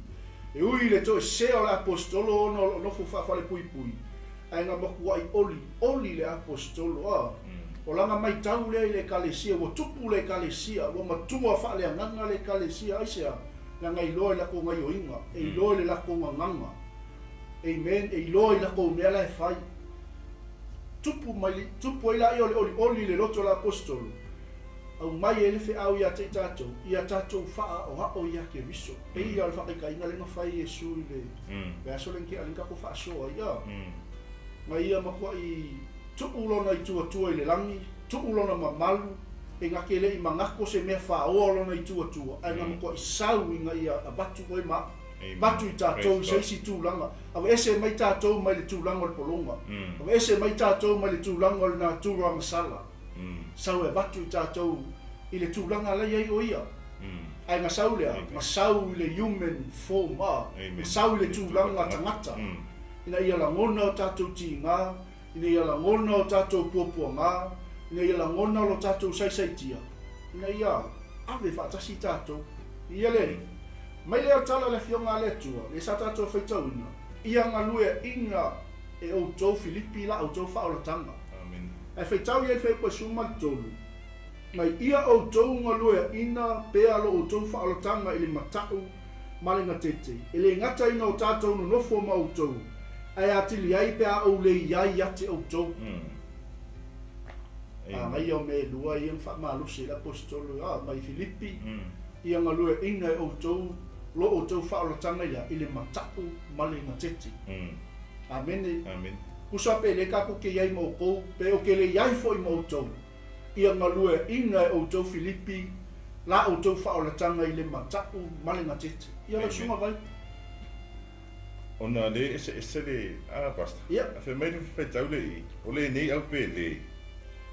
e ui i le toesea o le Aposetolo ona o lo o nofo faafalepuipui, ae na matuai olioli le Aposetolo. A, o lana maitau lea i le Ekalesia, ua tupu le Ekalesia, ua matua faaleagaga le Ekalesia, aisea? Leaga e iloa i latou gaioiga, e iloa i le latou gagaga. Amen, e iloa i latou mea la e fai. Tupu mai, tupu ai laia o le olioli i le loto o le Aposetolo, aumai ai le feau ia te i tatou, ia tatou faaoao ia Keriso. Pei ia o le faataitaiga lea na fai e Iesu i le, le aso lea na tea lea na tatou faasoa ai, a. Na ia matuai tuu lona ituatua i le lagi, tuu lona mamalu, e na te le i manatu o se mea faaoa lona ituatua, ae na matuai sau ina ia avatu oe ma au. Avatu i tatou i se isi tulaga, aveese mai tatou mai le tulaga o le pologa, aveese mai tatou mai le tulaga o le natura agasala, sau e avatu i tatou i le tulaga la i ai o ia. Ae na sau lea, na sau i le human form, a, na sau i le tulaga tagata, ina ia lagona o tatou tiga, ina ia lagona o tatou puapuaga, ina ia lagona lo tatou saisaitia, ina ia ave faatasi tatou. Ia le Alii, mai lea o le tala a le Afioga a le Atua, lea sa tatou faitauina, ia galueaina e outou Filipi la outou faaolataga. Ae faitau i ai le Fuaiupu 13, Mai ia outou galueaina pea lo outou faaolataga i le mata'u ma le gatete, e le gata ina o tatou nonofo ma outou, ae atili ai pe a ou le i ai ia te outou. Manaia o mea e lua ia na faamalosi ai le Aposetolo, a, mai Filipi, ia galueaina e outou lo outou faaolataga i le a? I le mata'u ma le gatete. Amene. Tusa pe le tatou te i ai ma outou, pe ou te le i ai foi ma outou, ia galueaina e outou Filipi la outou faaolataga i le mata'u ma le gatete. Ia lau susuga Vai. Ona le eseese le a Pastor. Ia. Fai mai le faitau le i, o lenei au pe le,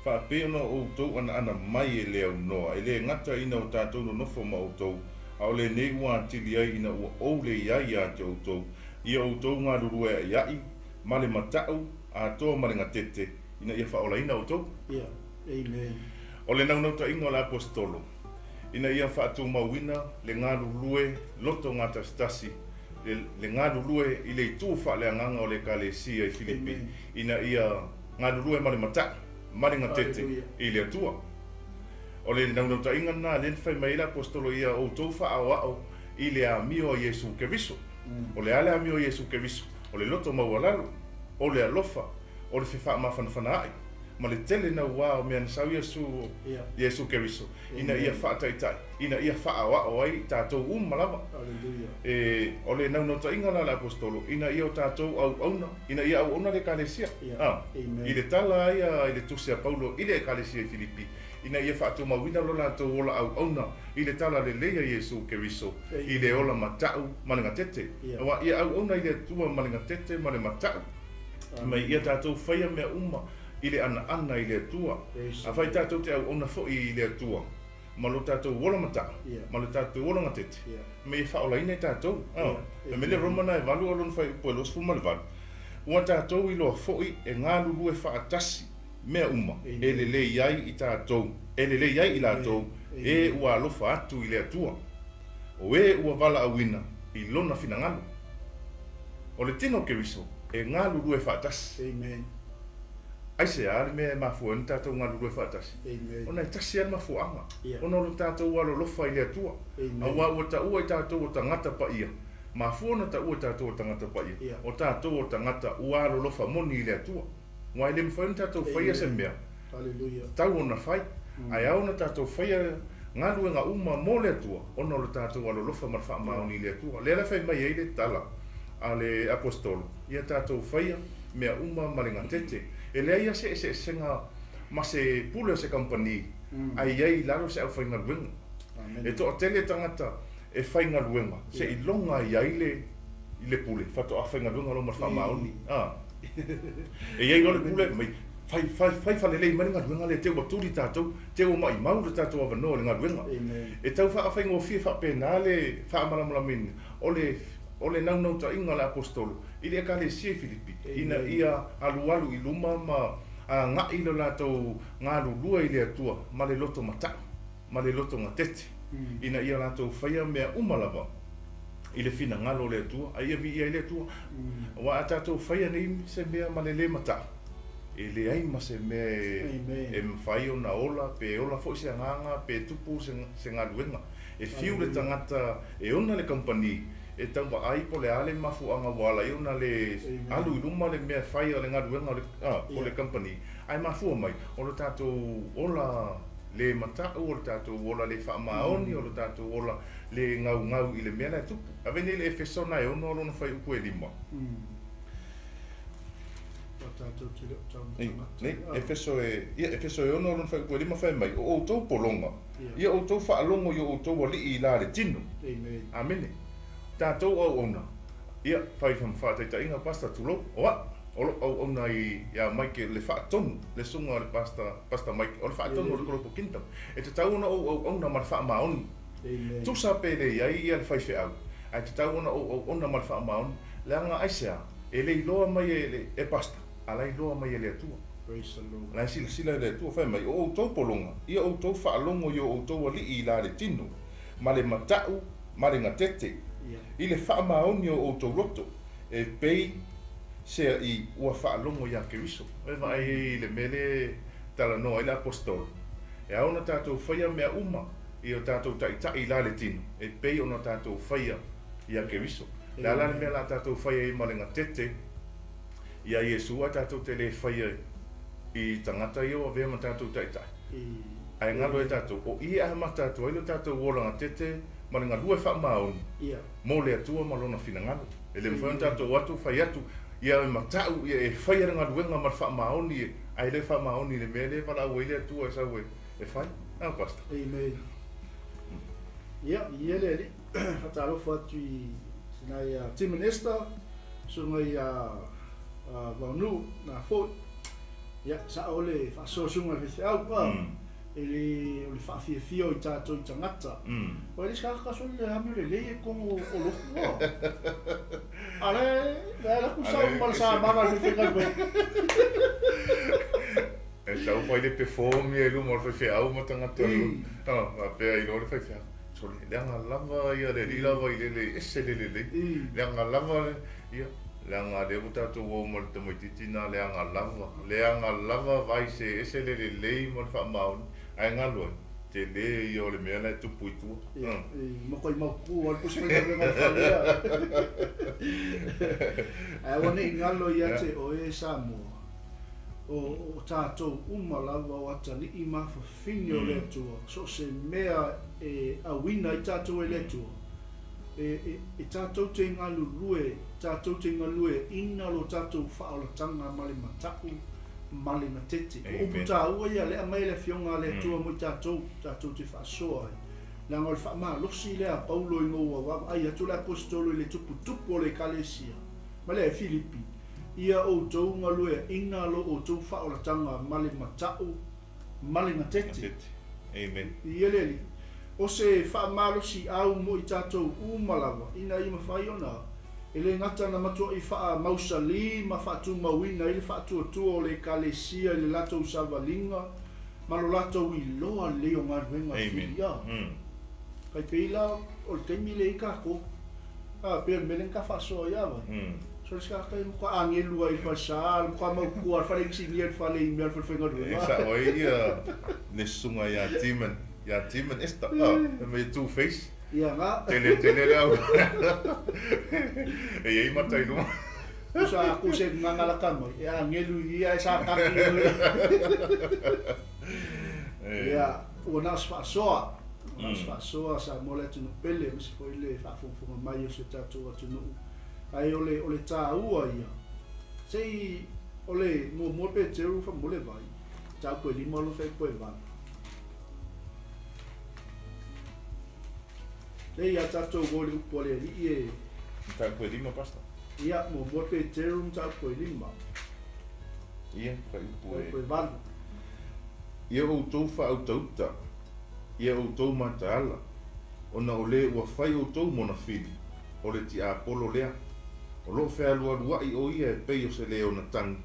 faapei ona outou anaana mai e le aunoa, e le gata ina o tatou nonofo ma outou, a o lenei ua atili ai ina ua ou le i ai ia te outou, ia outou galulue a'ia'i ma le mata'u atoa ma le gatete, ina ia faaolaina outou. Ia. Amen. O le naunautaiga o le Aposetolo, ina ia faatumauina le galulue loto gatasitasi, le, le galulue i le itu faaleagaga o le Ekalesia i Filipi, ina ia galulue ma le mata'i, ma le gatete i le Atua. O le naunautaiga lena lea na fai mai ai le Aposetolo, ia outou faaoao i le amio a Iesu Keriso. O le a le amio a Iesu Keriso? O le loto maualalo, o le alofa, o le fefaamafanafana a'i, ma le tele nauā o mea na sau Iesu, Iesu Keriso, ina ia faataitai, ina ia faaoao ai i tatou uma lava. E, o le naunautaiga la a le Aposetolo, ina ia o tatou auauna, ina ia auauna le Ekalesia. A, i le tala ia i le tusi a Paulo i le Ekalesia i Filipi, ina ia faatumauina lo latou ola auauna i le talalelei a Iesu Keriso i le ola mata'u ma le gatete. Auā ia auauna i le Atua ma le gatete ma le mata'u, ma ia tatou faia mea uma i le anaana i le Atua. Afai tatou te auauna foi i le Atua ma lo tatou ola mata'u ma lo tatou ola gatete, ma ia faaolaina i tatou. Fai mai le Roma na e 8 o lona fuaiupu e 28, Ua tatou iloa foi e galulue faatasi mea uma e lelei ai i tatou, e lelei ai i latou e ua alofa atu i le Atua, o e ua valaauina i lona finagalo. O le tino o Keriso e galulue faatasi. Amen. Aisea le mea e mafua ai ona tatou galulue faatasi? Amen. Ona e tasi lava le mafuaaga, ona o lo tatou alolofa i le Atua. Amen. Auā ua taua i tatou o tagata paia, mafua ona taua i tatou o tagata paia, o tatou o tagata ua alolofa moni i le Atua. Aua e le mafai ona tatou faia se mea tau ona fai, ae ao ona tatou faia galuega uma mo le Atua ona o le tatou alolofa ma le faamaoni i le Atua. Lea la e fai mai ai le tala a le Aposetolo, ia tatou faia mea uma ma le gatete. E leai lava se eseesega ma se pule o se kamupani ae i ai i lalo se aufaigaluega. E toatele tagata e faigaluega seiloga i ai le i le pule faatoa faigaluega loa ma le faamaoni. E i ai loa le pule mai fai fai fai faalelei mai le galuega lea te ua tuli tatou, te ua maimau le tatou avanoa i le galuega. E tau faafaigofie faapena le faamalamalamaina o le o le naunautaiga a le Aposetolo i le Ekalesia i Filipi ina ia alualu i luma ma agai lo latou galulue i le Atua ma le loto mata'u ma le loto gatete, ina ia latou faia mea uma lava i le finagalo o le Atua, a ia viia ai le Atua. Aua a tatou faia nei se mea ma le lē mata'u, e leai ma se mea e mafai ona ola, pe ola foi se agaga, pe tupu se galuega. E fiu le tagata e ona le kamupani e tau vaai po o le a le mafuaaga ua ala ai ona le alu i luma le mea fai a le galuega o le kamupani, ae mafua mai o le tatou ola le mata'u, o le tatou ola le faamaoni, o le tatou ola le gaugau i le mea la e tupu. Ave nei le Efeso na e 6 o lona fuaiupu e 5. Nei, Efeso e, ia, Efeso e 6 o lona fuaiupu e 5 fai mai, o outou pologa, ia outou faalogo i o outou alii i la le tino. Amene. Tatou auauna, ia, fai faataitaiga, Pastor, tulou, o a'u, o lo'u auauna iā Mike le faatonu, le susuga o le Pastor, Pastor Mike, o le faatonu o le Global Kingdom. E tatau ona ou auauna ma le faamaoni. Tusa pe le i ai ia le faifeau, ae tatau ona ou auauna ma le faamaoni, leaga aisea, e le iloa mai e e Pastor, a la e iloa mai e le Atua. La e silasila le Atua, fai mai, o outou pologa, ia outou faalogo i o outou alii i la le tino, ma le mata'u ma le gatete, i le faamaoni o outou loto, e pei sea i ua faalogo iā Keriso. E vaai ai i le mea lea e talanoa ai le Aposetolo, e ao ona tatou faia mea uma i o tatou taitai i la le tino, e pei ona tatou faia iā Keriso. O le a la le mea o le a tatou faia ai ma le gatete iā Iesu ae tatou te le faia i tagata ia ua avea ma tatou taitai? Ae galo ai tatou, o i e amata atu ai lo tatou ola gatete ma le galue faamaoni mo le Atua ma Lona finagalo. E le mafai ona tatou o atu fai atu, ia e mata'u, ia e faia le galuega ma le faamaoni, ae le faamaoni i le mea lea e valaau ai le Atua e sau e fai. Ah, Pastor. Amen. Ia, viia le Alii. Faatalofa atu i sina ia Tim and Esther, susuga ia Vaonuu na foi. Ia, sa'o le faasoa susuga i le faifeau, a, e le o le faafiafia o i tatou i tagata. Ua le isi sole le amio lelei e kogo o lofu a. A le, le la ku sau ma le sa mama le faifaigaluega. E sau fai le perform ia i luma o le faifeau ma tagata faapea ai loa le faifeau. Sole, leaga lava ia le alii lava i lele ese le lelei. Leaga lava ia, leaga lea ua tatou o ma le tamaitiiti na leaga lava. Leaga lava vai se ese le lelei ma le faamaoni. Ae galo ai, tele ia o le mea la e tupu i tua. Ia, matuai mautu lava le pusi faigaluega o le fale ia. Ae aua ne i galo ia te oe Samoa, o tatou uma lava o atalii ma afafine o le Atua, so o se mea e auina ai tatou e le Atua, e tatou te galulue, tatou te galueaiina lo tatou faaolataga ma le mata'u ma le gatete. O upu taua ia lea aumai e le Afioga a le Atua mo i tatou, tatou te faasoa ai. Leaga o le faamalosi lea a Paulo ina ua vaavaai atu le Aposetolo i le tuputupu o le Ekalesia, ma le Filipi, Ia outou galueaina lo outou faaolataga ma le matau ma le gatete. Amen. Ia le Alii, o se faamalosiau mo i tatou uma lava, ina ia mafai ona, e le gata na matuai faamausalī ma faatumauina ai le faatuatua o le Ekalesia i le latou savaliga ma lo latou iloa lelei o galuega a Amen. Fili. A. Tai pei la o le taimi lea i tatou, a, pei o le mea lea na ta faasoa ai, a vai. So le sa tai matua agelu ai i le falesa, le matua mautua le fale inisinia i le fale i mea o le E falefaigaluega. sa'o ai ia le susuga ia Demon, ia Demon Esther, a, fai mai e two face. Ia ga. Tele tele le au. E i ai mata i luma. Tusa aku se gagana lata mai, e agelu i ia e sa kaki i Ia, ua na o se faasoa, ua na o se faasoa Samoa le atunuu pele, aemaise foi le faafogafoga mai o si o tatou atunuu. Ae o le, o le taua ia, se i, o le muamua Peteru faamolemole vai, mataupu e 5 lo fuaiupu e 8. Lea ia tatou o i le upu a le Alii e. Mataupu e 5, Pastor. Ia, muamua Peteru mataupu e 5. Ia, fuaiupu e. Fuaiupu e 8. Ia outou faautauta, ia outou mataala, ona o le ua fai outou mona fili, o le tiapolo lea. O lo o fealualua'i o ia e pei o se leona tagi,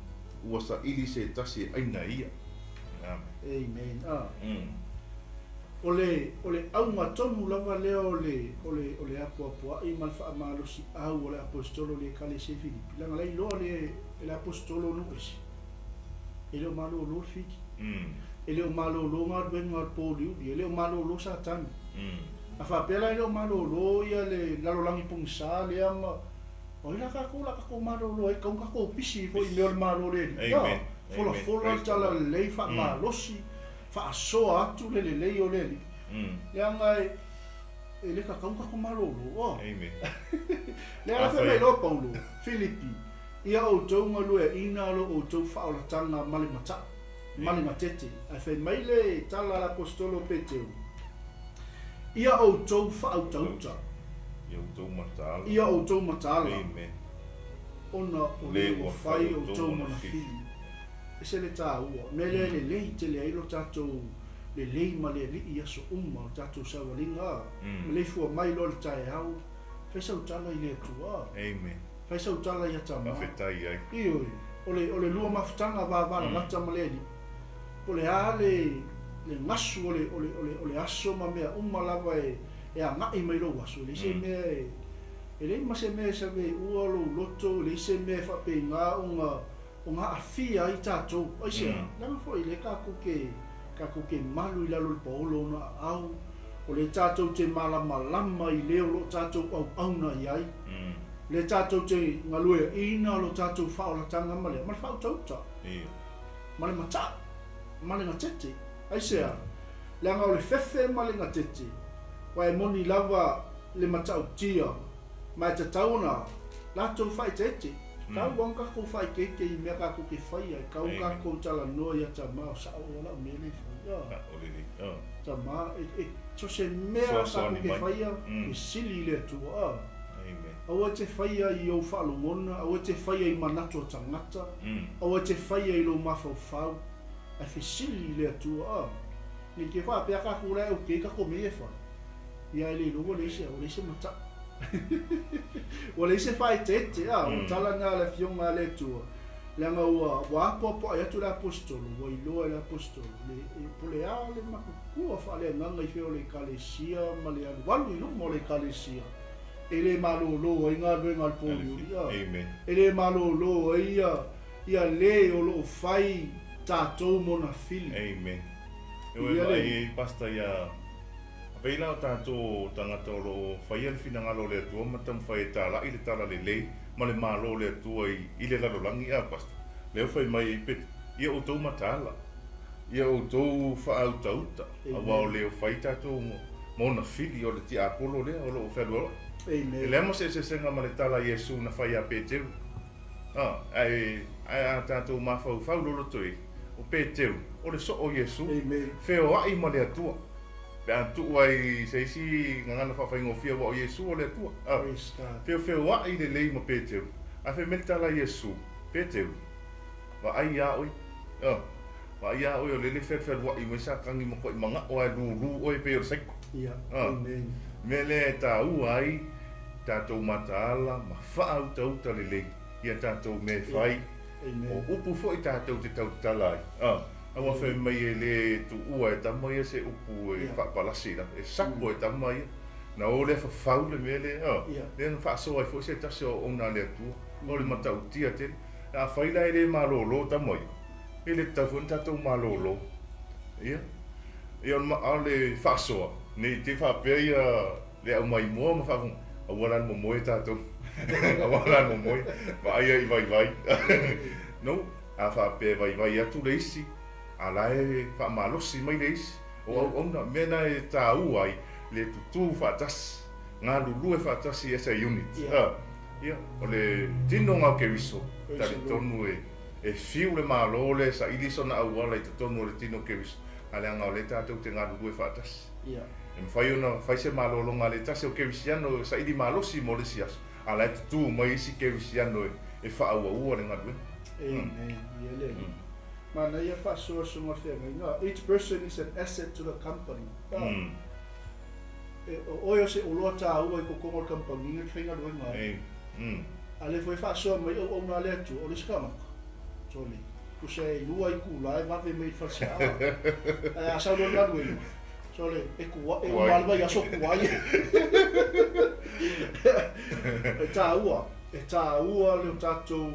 ua saili se tasi e aina e ia. Amen. Amen. Ah. O le, o le auga tonu lava lea o le, o le, o le apoapoai ma le faamalosiau o le Aposetolo i le Ekalesia i Filipi, leaga la e iloa le, e le Aposetolo o nuu ese, e le o malolo le fili. E le o malolo galuega o le pouliuli, e le o malolo Satani. A faapea la e le o malolo ia le lalolagi pogisa lea ma, o ai la tatou o le a tatou malolo ai, e tatau ona tatou pisi foi i mea o le Malo o le Alii. Amen. Folafola le Praise the tala Lord. lelei, faamalosi, faasoa atu le lelei o le Alii. Leaga e, e le tatau ona tatou malolo. Oh. Amen. Lea la fai mai loa Paulo, Filipi, ia outou galueaina lo outou faaolataga ma le matau, ma le gatete. Ae fai mai le tala a le Aposetolo o Peteru, ia outou faautauta. Ia outou mataala. Ia outou mataala. Amen. Ona o le ua fai outou mona fili. E ese le taua. O mea lea e lelei tele ai lo tatou lelei ma le Alii i aso uma o le tatou savaliga. Maleifua mai loa le taeao, fai sau tala i le Atua. Amen. Fai sau tala ia Tama. Faafetai ai. Ioe. O le, o le lua mafutaga vavalalata ma le Alii. Po o le a le, le gasu o le, o le, o le, o le aso ma mea uma lava e, e agai mai lou aso, e leai se mea e, e leai ma se mea e saveua lou loto, e leai se mea e faapena ona, ona aafia ai tatou. Aisea? Leaga foi o lea tatou te, tatou te malu i lalo o le paolo o ona aao, o lea tatou te malamalama i le o lo o tatou auauna i ai, o lea tatou te galueaina lo tatou faaolataga ma le, ma le faautauta, ma le matau, ma le gatete. Aisea? Leaga o le fefe ma le gatete, aua e moni lava le matautia, ma e tatau ona latou faaeteete. Tau ona tatou faaeteete i mea tatou te faia, e tatau ona tatou talanoa ia Tama, o sao ea lau mea lea e faia. Sao lelei. Tama, e, e, so se mea tatou Fesoasoani te mai. faia, e sili i le Atua. Amen. Aua e te faia i ou faalogona, aua e te faia i manatu o tagata, aua e te faia i lou mafaufau, ae fesili i le Atua. Ne i te faapea tatou la e okay tatou mea ia e fai. Ia e le iloa ua leai se, ua leai se matau. Ua leai se faaeteete, a, o le tala lena a le Afioga a le Atua, leaga ua, ua apoapoai atu le Aposetolo, ua iloa e le Aposetolo, le, e, po o le a le makutua faaleagaga i fea o le Ekalesia ma le alualu i luma o le Ekalesia, e le malolo ai galuega a le pouliuli, a, Amen. e le malolo ai ia, ia le o lo o fai tatou mona fili. Amen. E oi Ia le vaai ai Pastor ia pei la o tatou tagata o lo o faia le finagalo o le Atua ma taumafai e tala'i le talalelei ma le Malo o le Atua i, i le lalolagi a Pastor. Lea ua fai mai ai Peteru, ia outou mataala, ia outou faautauta, aua o Amen. le o fai tatou ma ona fili o le tiapolo lea o lo o fealualua'i. E Amen. leai ma se eseesega ma le tala a Iesu na fai ia Peteru. Ae ae a tatou mafaufau loloto i ai, o Peteru, o le soo o Iesu, feoai ma le Atua. Pe a tuu ai i se isi gagana faafaigofie aua o Iesu o le Atua. Feofeoai lelei ma Peteru. Ae fai mai le tala a Iesu, Peteru, vaai iā oe. Vaai iā oe o lele fealualuaʻi mai Satani matuai manaʻo lava e lūlū oe e pei o le saiko. Mea lea e tāua ai tatou mataala ma faautauta lelei ia tatou mea e fai, o upu foi tatou te tautatala ai. Aua fai mai e le tuua e tama ia se upu e faapalasi i lalo, e sako e tama ia. Na o lea fafau le mea lea, lea na faasoa ai foi se tasi o auauna a le Atua, o le matautia tele. Afai la e le malolo tama ia, e le tatau foi ona tatou malolo. Ia, ia o le faasoa, ne i te faapea ia le aumaimoa ma faafofoga, aua la le momoe tatou. Aua la le momoe, vaai ai i vaivai. No, a faapea e vaivai atu le isi, a la e faamalosi mai le isi. O auauna, mea na e tāua ai le tutū faatasi, galulue faatasi as a unit. Ia, o le tinoga o Keriso, talitonu e e fiu le Malo lea e saili sona auala i totonu o le tino o Keriso, a leaga o lea tatou te galulue faatasi. E mafai ona fai se malologa a le tasi o Kerisiano e saili malosi mo le isi aso, a la e tutū mai isi Kerisiano e faaauaua le galuega. Amen. Ia le Alii. Manaia faasoa susuga o le feagaiga. Each person is an asset to the company. E, o oe o se oloa tāua i totonu o le kamupani e faigaluega ai. A lea foi e faasoa mai auauna a le Atua, o le isi tagata, sole, tusa e lua itula e vave mai i le faleseaa. Ae a sau loa le galuega, sole, e kua, e uma lava le vaiaso o kuai. E tāua, e tāua le o tatou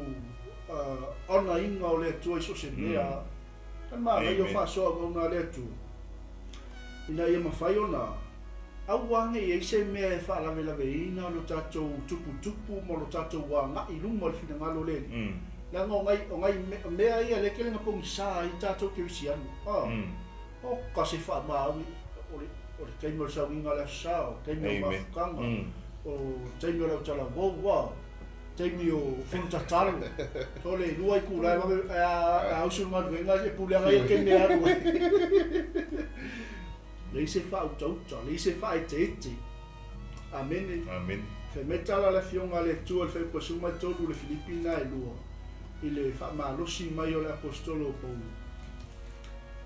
onaina o le Atua i so o se mea. E manaia o faasoa auauna a le Atua, ina ia mafai ona aua ne i i ai se mea e faalavelaveina lo tatou tuputupu ma lo tatou agai i luma o le finagalo o le Alii. Leaga o nai, o nai mea ia lea e tele ina pogisa ai tatou kerisiano. Oka se faamaoni, o le, o le taimi o le sauiga o le Aso Sa, o le taimi o mafutaga, o le taimi o le autalavou, a taimi o fono tatalo. Sole, e lua itula e vave, ae a usu i le galuega, e pule lava ia i le taimi e alu ai. Leai se faautauta, leai se faaeteete. Amene. Amene. Fai mai tala a le Afioga a le Atua i le Fuaiupu 13 i le Filipi na e lua, i le faamalosi mai o le Aposetolo o Paulo,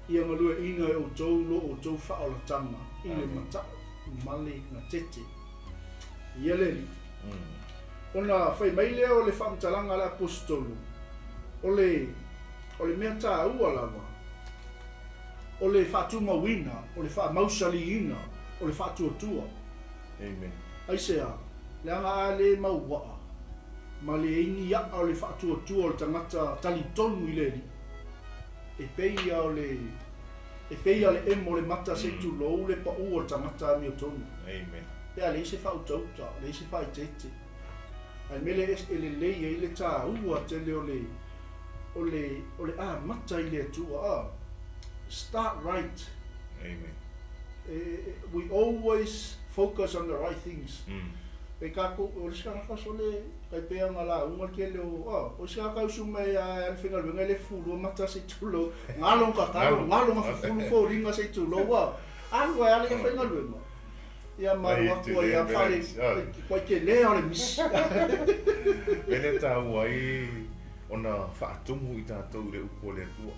Ia galueaiina e outou lo outou faaolataga i le mata'u ma le gatete. Ia le Alii. Ona fai mai lea o le faamatalaga a le Aposetolo, o le, o le mea taua lava, o le faatumauina, o le faamausaliina, o le faatuatua. Amen. Aisea? Leaga a le mauaa ma le ini a'a o le faatuatua o le tagata talitonu i le Alii, e pei ia o le, e pei ia le emo o le mata se i tulou le pa'u o le tagata amiotonu. Amen. Pe a leai se faautauta, leai se faaeteete. A le mea lea e lelei ai le tāua tele o le, o le, o le amata i le Atua, a, start right. Amen. We always focus on the right things. E kākou, o le isi tagata sole, tai pei ona lauga le tele o, a, o isi tagata usu mai a e alu faigaluega e le fufulua mata se i tulou, galo na tatalo, galo na fufulu foliga se i tulou, a, alu ai lava ia faigaluega. Ia ma alu atu ai lava fale, kuai tele lava o le misi. Mea lea e taua ai ona faatumu i tatou i le upu a le Atua.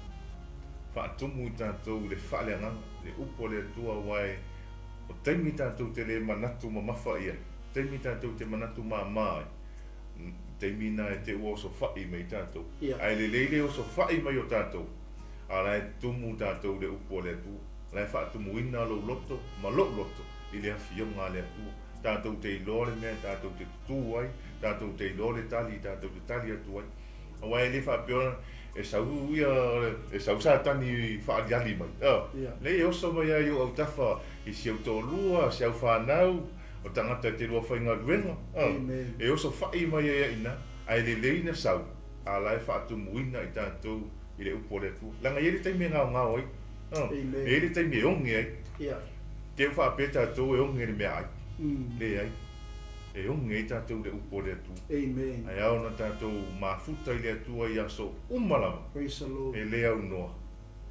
Faatumu i tatou i le faaleagaga, le upu a le Atua aua e o taimi tatou te le manatu mamafa i ai, taimi tatou te manatu māmā ai, taimi na e te ua osofaʻi mai ai tatou. Ae lelei le osofaʻi mai o tatou, a o la e tumu tatou i le upu a le Atua. O la e faatumuina lou loto ma loʻu loto i le afioga a le Atua. Tatou te iloa le mea tatou te tutū ai, tatou te iloa le tali tatou te tali atu ai. Aua e le faapea e sau ia e sau Satani faaliali mai. Leai e oso mai lava i ou autafa i si ou toalua, si au fanau, o tagata e te lua faigaluega. E oso faʻi mai ai i ina, ae lelei na sau, a la e faatumuina i tatou i le upu a le Atua. Leaga e i ai le taimi e gaogao ai. E i ai le taimi e oge ai. Te i ua faapea tatou e oge i le meaai. Leai. E oge ai tatou i le upu a le Atua. Amen. Ae ao ona tatou mafuta i le Atua i aso uma lava. Praise the Lord. E le aunoa.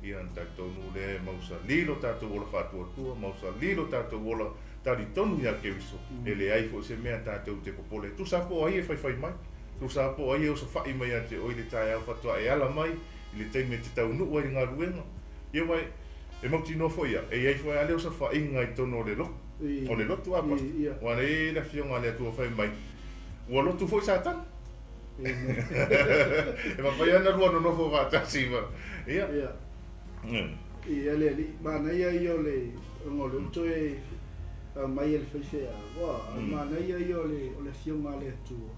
Ia ona talitonu lea e mausali lo tatou ola faatuatua, mausali lo tatou ola talitonu ia Keriso. E leai foi se mea tatou te popole. Tusa po o ai e faifai mai, tusa po o ai e osofai mai ia te oe i le taeao faatoa e ala mai i le taimi e te taunuu ai i le galuega. Ia aua e mautinoa foi ia, e i ai foi lava le osofaiga i totonu o le lotu, o le lotu a Pastor. Aua o lea e i ai le Afioga a le Atua fai mai, ua lotu foi Satana. E mafai lava ona lua nonofo faatasi ma, ia. Ia. Ia le alii, manaia ia o le, ona o lea ua toe aumai e le faifeau, a o le manaia ia o le, o le Afioga a le Atua,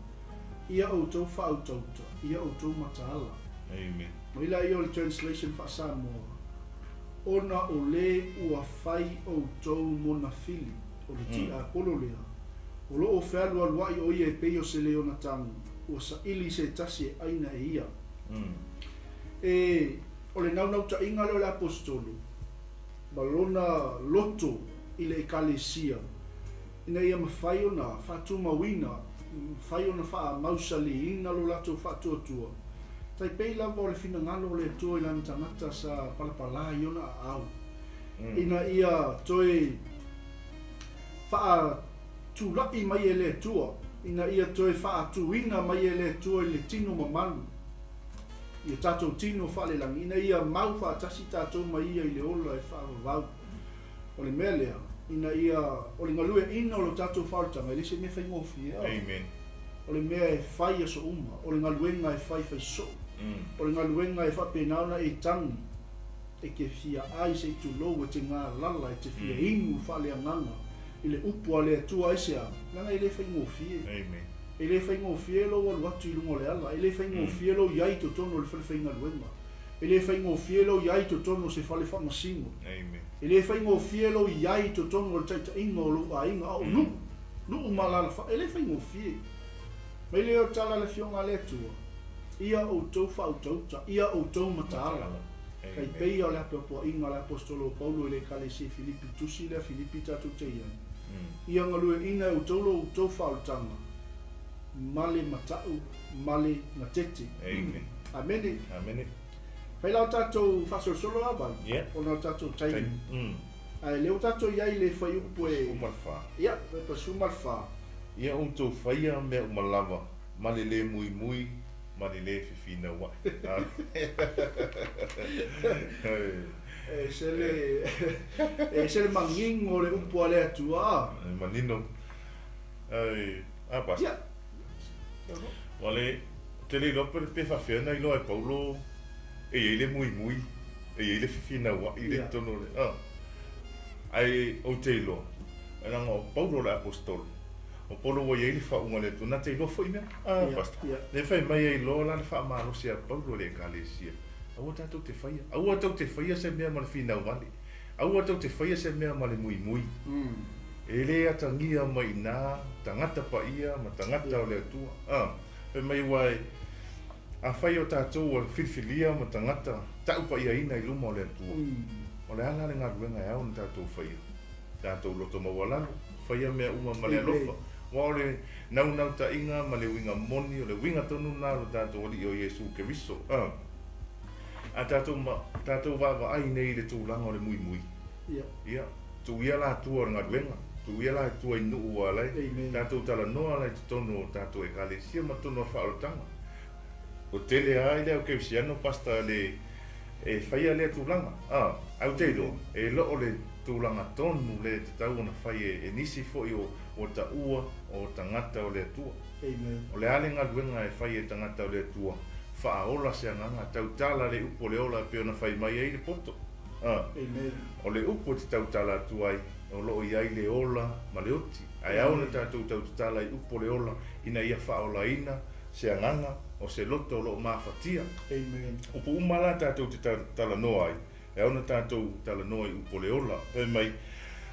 ia outou faautauta, ia outou mataala. Amen. Mai laia o le translation faa-Samoa, ona o le ua fai outou monafili, o le tiapolo lea, o lo o fealualuai o ia e pei o se leona tagi, ua saili i se tasi e ʻaina e ia. E, o le naunautaiga lea o le Aposetolo, ma lona loto i le Ekalesia, ina ia mafai ona faatumauina, mafai ona faamausaliina lo latou faatuatua, tai pei lava o le finagalo o le Atua i lana tagata sa palapala i ona aao, ina ia toe faatula'i mai e le Atua, ina ia toe faatuina mai e le Atua i le tino mamalu, i o tatou tino faalelagi, ina ia mau faatasi tatou ma ia i le ola e faavavau. O le mea lea, ina ia, o le galueaiina o lo tatou faaolataga, e le se mea faigofie. Amen. O le mea e fai aso uma, o le galuega e fai fai soo, o le galuega e faapena ona e tagi, e te fia ai se i tulou, e te galala, e te fia inu faaleagaga i le upu a le Atua aisea, leaga e le faigofie. Amen. E le faigofie lou alu atu i luga o le ala, e le faigofie lou i ai i totonu o le falefaigaluega, e le faigofie lou i ai i totonu o se fale faamasino, Amen. e le faigofie lou i ai i totonu o le taitaiga o lou aiga, a o nuu, nuu ma alaalafaga, e le faigofie. Mai lea o le tala a le Afioga a le Atua, Ia outou faautauta, ia outou mataala. Tai pei o le apoapoaiga a le Aposetolo o Paulo i le Ekalesia i Filipi, tusi lea Filipi tatou te i ai. Ia galueaiina e outou lo outou faaolataga ma le mata'u ma le gatete. Amen. Amene. Amene. Fai la o tatou faasolosolo a vai, ona o le tatou taimi. Ae lea ua tatou i ai i le fuaiupu e 14. Ia, 14. Ia outou faia mea uma lava ma le lē muimui ma le lē fefinaua'i. E ese le, e ese le manino o le upu a le Atua. E manino. Ai, a basta. Ia. Ua le, ou te le iloa pe, pe faapefea ona iloa e Paulo e i ai le muimui, e i ai le fefinaua'i i le totonu o le, a. Ae ou te iloa, leaga o Paulo le Aposetolo, o Paulo ua i ai le faauuga a le Atua, na te iloa foi mea, a Pastor. Lea fai mai ai loa la le faamalosi a Paulo i le Ekalesia, aua tatou te faia, aua tou te faia se mea ma le finau vale, aua tou te faia se mea ma le muimui. E le atagia mai i ina tagata paia ma tagata o le Atua. A, fai mai aua e, afai o tatou ua filifilia ma tagata taupaiaina i luma o le Atua, o le a la le galuega e ao ona tatou faia? Tatou loto maualalo, faia mea uma ma le alofa. Aua o le naunautaiga ma le uiga moni, o le uiga tonu lena o lo tatou Alii o Iesu Keriso. A, a tatou, tatou vaavaai nei i le tulaga o le muimui, ia, tuu ia la tua o le galuega, tuu ia la tua i nuu ua ala ai, tatou talanoa la i totonu o tatou Ekalesia ma totonu o le faaolataga. Ua tele lava i le au kerisiano pastor le e faia lea tulaga, a, ae ou te iloa, e loo le tulaga tonu lea e tatau ona fai e nisi foi o ua taua o tagata o le Atua. Amen. O le a le galuega e fai e tagata o le Atua, faaola se agaga, tautala le upu o le ola e pei ona fai mai ai le poto. A, Amen. o le upu e te tautala atu ai, o lo o i ai le ola ma le oti. Ae ao ona tatou tautatala i upu o le ola ina ia faaolaina se agaga o se loto o lo o mafatia. Amen. Upu uma la tatou te talanoa ai, e ao ona tatou talanoa i upu o le ola. Fai mai,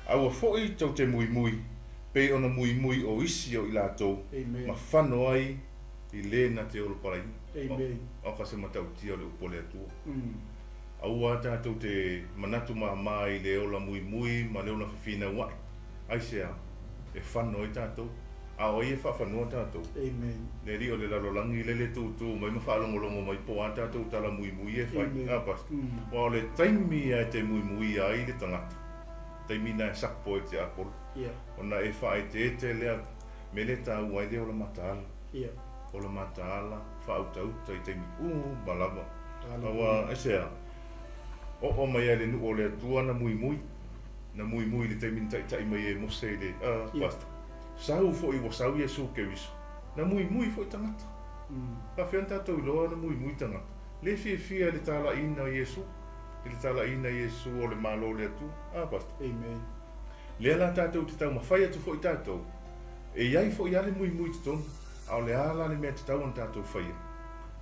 aua foi tou te muimui, pei ona muimui o isi o i latou, Amen. ma fano ai i le na te olopalaina. Amen. O ka se matautia o le upu o le Atua. Aua tatou te manatu māmā i le ola muimui ma le ola fefinaua'i. Aisea? E fano ai tatou. A o ai e faafanua tatou? Amen. Le alii o le lalolagi lea le tutu mai ma faalogologo mai po o a tatou tala muimui e fai. A, Pastor? Aua o le taimi lava e te muimuia ai le tagata, taimi lena e sapo ai le tiapolo. Ona e faaeteete lea, mea lea e taua ai le ola mataala. Ola mataala, faautauta i taimi uma lava. Aua aisea? Oo mai lava i le nuu o le Atua na muimui. Na muimui i le taimi na taitai mai ai e Mose i le, a, Pastor? Sau foi ua sau Iesu Keriso, na muimui foi tagata. Faafefea ona tatou iloa na muimui tagata? Le fiafia i le talaiina o Iesu, i le talaiina o Iesu o le Malo o le Atua. A, Pastor? Amen. Lea la tatou te taumafai atu foi tatou, e i ai foi lava le muimui i totonu, a o le a la le mea e tatau ona tatou faia?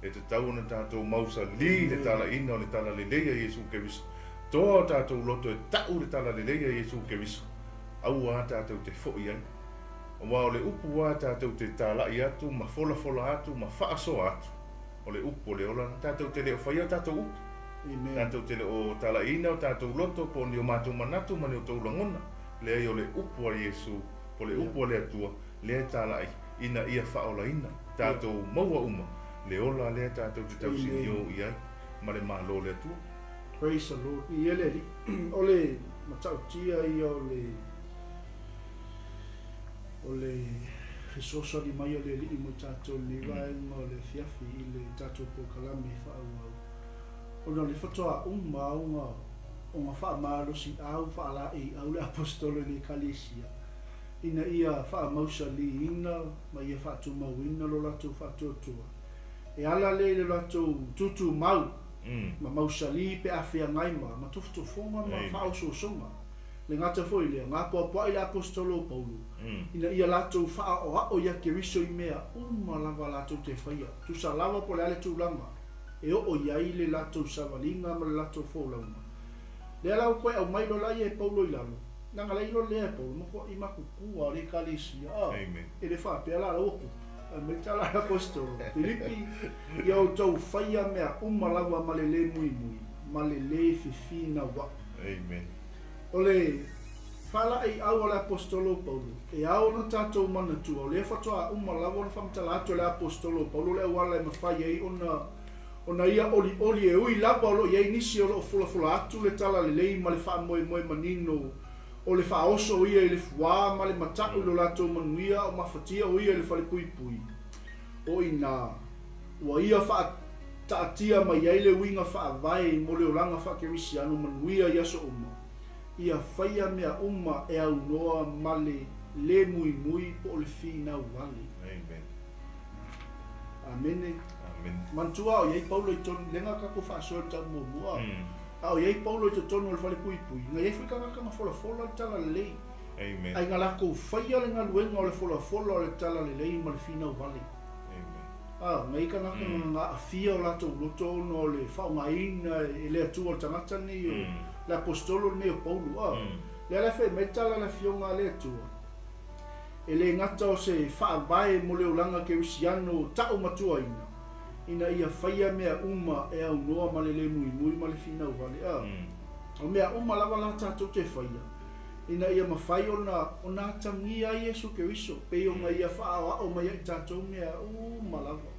E tatau ona tatou mausali i le talaiina o le Talalelei a Iesu Keriso. Toa o tatou loto e ta'u le Talalelei a Iesu Keriso. Aua a tatou te fo'i ai. Aua o le upu a tatou te tala'i atu ma folafola atu ma faasoa atu, o le upu o le ola na. Tatou te le o faia o tatou upu. Amen. Tatou te le o tala'iina o tatou loto po o ni o matou manatu ma ni o tou lagona. Leai o le upu a Iesu, po o le upu a le Atua, lea e tala'i ina ia faaolaina tatou maua uma le ola lea tatou te tausinio i ai ma le Malo o le Atua. Praise the Lord. Viia le Alii. O le matautia ia o le o le fesoasoani mai o le Alii mo i tatou i lenei vaega o le afiafi i le tatou polokalame faaauau. Ona o le faatoa uma ona ona faamalosiau faalaeiau le Aposetolo i le Ekalesia ina ia faamausaliina ma ia faatumauina lo latou faatuatua e ala lea i le latou tutumau ma mausali pe a feagai ma ma tofotofoga ma faaosoosoga. Le gata foi i lea, gapoapoa'i le Aposetolo o Paulo, ina ia latou faaoaoa ia Keriso i mea uma lava latou te faia, tusa lava po o le a le tulaga e oo i ai le latou savaliga ma le latou folauga. Lea la ua toe aumai loa la ia e Paulo i lalo, leaga la i loa lea e Paulo, matua'i matutua le Ekalesia, a, e le faapea la la ua tupu. Fai mai le tala a le Aposetolo, Pilipi, Ia outou faia mea uma lava ma le lē muimui, ma le lē fefinauaʻi. Amen. O le faalaeiau a le Aposetolo o Paulo, e ao ona tatou manatua, o lea faatoa uma lava ona faamatala atu e le Aposetolo o Paulo le auala e mafai ai ona ona ia olioli e ui lava o lo o i ai nisi o lo o folafola atu le talalelei ma le faamoemoe manino o le faaoso o ia i le fuā ma le mataʻu i lo latou manuia a o mafatia o ia i le falepuipui. O inā, ua ia faataatia mai ai le uiga faavae mo le olaga faakerisiano manuia i aso uma, ia faia mea uma e aunoa ma le lē muimui po o le finau vale. Amen. Amene. Amene. Manatua a o i ai Paulo i totonu, lega tatou faasoa i le tau muamua, a o i ai Paulo i totonu o le falepuipui, na i ai foi tagata na folafola le talalelei. Amen. Ai na latou faia le galuega o le folafola o le talalelei ma le finau vale. Amen. A, na i ai tagata na aafia o latou loto ona o le faaaogaina e le Atua o le tagata lenei o le Aposetolo lenei o Paulo. A, lea la e fai mai le tala a le Afioga a le Atua, e le gata o se faavae mo le olaga kerisiano taumatuaina, ina ia faia mea uma e aunoa ma le lē muimui ma le finau vale. A, o mea uma lava la tatou te faia, ina ia mafai ona ona atagia ai Iesu Keriso, pei ona Ia faaoao mai ai i tatou mea uma lava.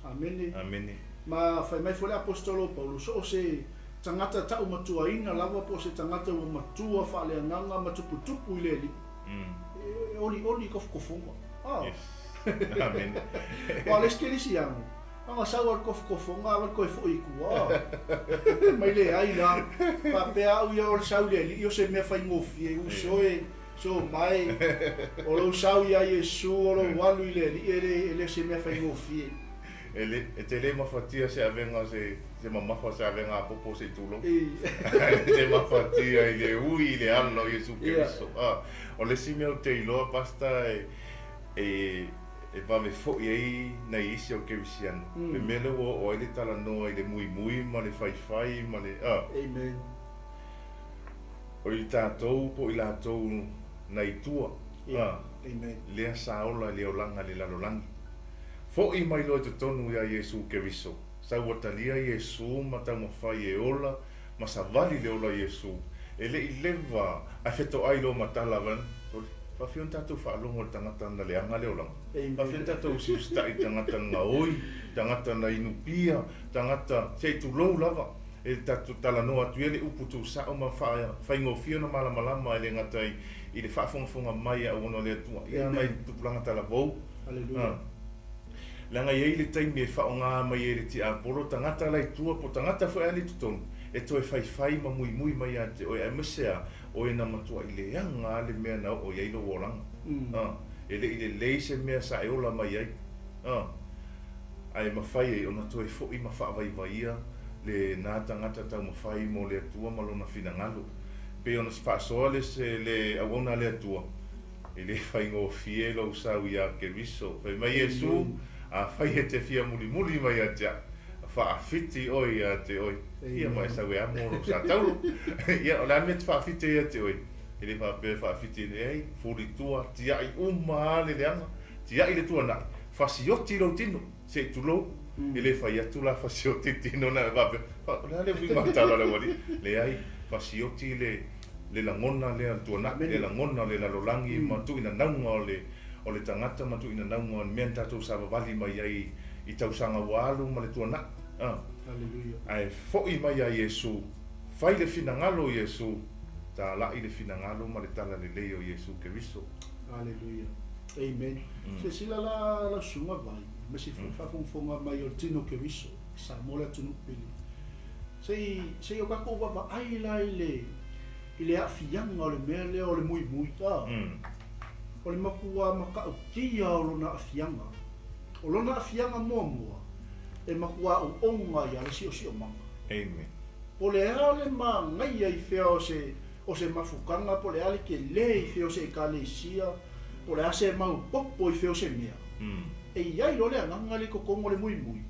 Amene. Amene. Ma fai mai foi le Aposetolo o Paulo, so o se tagata taumatuaina lava po o se tagata ua matua faaleagaga ma tuputupu i le Alii, e olioli i tofotofoga. Ah. Yes. Amene. Aua o le isi kerisiano, Ana sau a le tofotofoga ae toe foi i tua. Mai leai la. Faapea au ia o le sau i le Alii o se mea faigofie, uso e, so mae, o lou sau ia Iesu, o lou alu i le Alii e le, e le o se mea faigofie. E le, e te le mafatia se avega se, se mamafa se avega apopo se i tulou. E te mafatia i le ui i le ala o Iesu Keriso. Ah, o le isi mea ou te iloa, Pastor, e, e, e vave foi ai nai isi o kerisiano. Le mea lea ua oo ai le talanoa i le muimui ma le faifai ma le, a. Amen. O i tatou po o i latou nai tua, a. Amen. Lea sa ola i le olaga i le lalolagi. Foi mai loa i totonu ia Iesu Keriso. Sa ua talia Iesu ma taumafai e ola ma savali le ola Iesu. E le i leva ae fetoai loa ma tala, sole. Faafefea ona tatou faalogo i le tagata na leaga le olaga? Faafefea ona tatou usiusitai i le tagata na gaoi, tagata na inu pia, tagata, se i tulou lava, e tatou talanoa atu ia le upu tuusao ma faafaigofie ona malamalama e le gata i le faafogafoga mai a auauna a le Atua, ia nai tupulaga talavou. Leaga e i ai le taimi e faaaoga mai ai e le tiapolo tagata la i tua po o tagata foi a le i totonu e toe faifai ma muimui mai ia te oe aemaise a oe na matuai leaga lava le mea na oo i ai lou olaga. E le i lelei se mea sa e ola mai ai. Ae mafai ai ona toe foi ma faavaivaia lena tagata taumafai mo le Atua ma Lona finagalo. E pei ona faasoa le le auauna a le Atua, E le faigofie lou sau iā Keriso. Fai mai Iesu, Afai e te fia mulimuli mai ia te au, faafiti oe iā te oe. Ia ma e sau e amo lou sa tauro. Ia, o le a le mea e te faafiti ai ia te oe? E le faapea e faafiti leai, fuli tua, tiai uma lava le leaga, tiai le tuanai, fasioti lou tino, se i tulou. E le fai atu la fasioti le tino na faapea, o le a le uiga o le tala a le aualii? Leai, fasioti le le lagona lea o le tuanai, le lagona o le lalolagi ma tuuinanauga o le o le tagata ma tuuinanauga o le mea na tatou savavali mai ai i tausaga ua alu ma le tuanai. A. Ae foi mai ia Iesu, fai le finagalo o Iesu, talai le finagalo ma le tala lelei o Iesu Keriso. Aleluia. Amen. Silasila la lau susuga Vai, aemaise foi le faafogafoga mai o le tino o Keriso i Samoa le atunuu pele. Se i, se i o tatou vaavaai la i le, i le aafiaga o le mea lea o le muimui, a? O le matua matautia o lona aafiaga. O lona aafiaga muamua, e matua oona ai lava le siosiomaga. Amen. Po o le a le manaia i fea o se, o se mafutaga, po o le a le tele i fea o se ekalesia, po o le a se maopoopo i fea o se mea, e i ai loa le agaga lea i totonu o le muimui,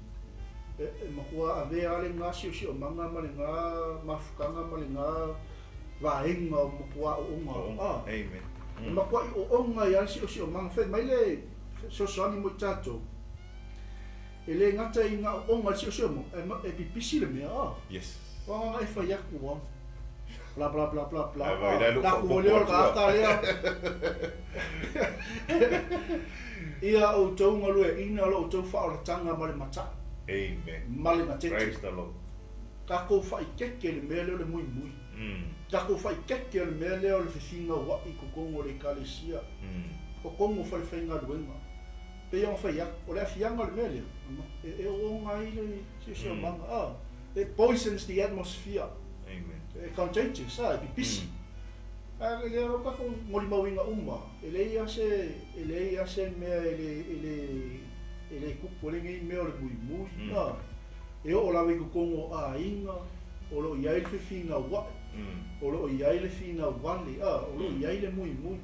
E matua avea lava lena siosiomaga ma lena mafutaga ma lena vaega o matua oona. A, e matuai oona ai lava le siosiomaga. Fai mai le fesoasoani mo i tatou, e le gata ina oona le siosiomaga, ae pipisi le mea. A, o agaga e fai atu lava, bla bla bla bla bla, a, latou lea o le tagata lea. Ia outou galueaiina lo outou faaolataga ma le mataʻu. Amen. Ma le gatete. Praise the Lord. Tatou faaikeke le mea lea o le muimui. Tatou faaikeke o le mea lea o le fefinauaʻi i totonu o le ekalesia, totonu o falefaigaluega. Pei ona fai atu, o le aafiaga o le mea lea, e oona ai le siosiomaga, a, it poisons the atmosphere. Amen. E contagious, a, e pipisi. Ae lea lava tatou molimauina uma, e leai lava se, e leai lava se mea e le, e le, e le tupu ai lenei mea o le muimui. A, e oo lava i totonu o aiga, o lo o i ai le fefinauai, o lo o i ai le finau vale, a, o lo o i ai le muimui.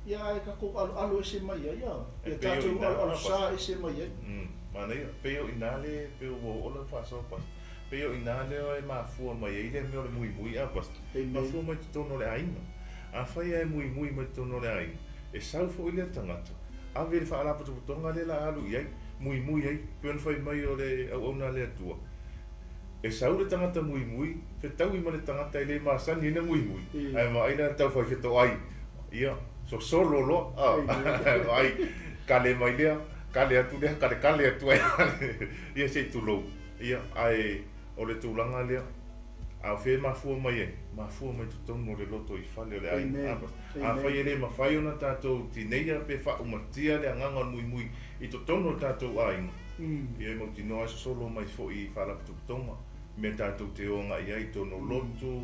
Ia ae tatou aloalo ese mai ai, a, E ia pei o tatou i ina, aloalo a, sa ese mai ai. Manaia, pei o i ina le, pei ua oo lau faasoa Pastor. Pei o i ina lea e mafua mai ai le mea o le muimui a Pastor. Mafua mai totonu o le aiga. Afai lava e muimui mai totonu o le aiga, e sau foi lea tagata, ave le faalapotopotoga lea la alu i ai, muimui ai, pei ona fai mai o le auauna a le Atua. E sau le tagata muimui, fetaui ma le tagata e le masani ai na muimui, ae vaai la tau fai fetoai, ia, sosolo loa, a, vaai, kale mai lea, kale atu lea, kale kale atu ai, ia se i tulou. Ia, ae o le tulaga lea, a o fea e mafua mai ai? Mafua mai totonu o le lotoifale o le aiga. Afai e le mafai ona tatou tineia pe faaumatia le agaga o le muimui i totonu o le tatou aiga, ia e mautinoa e sosolo mai foi i faalapotopotoga, mea tatou te o agai ai i totonu o lotu,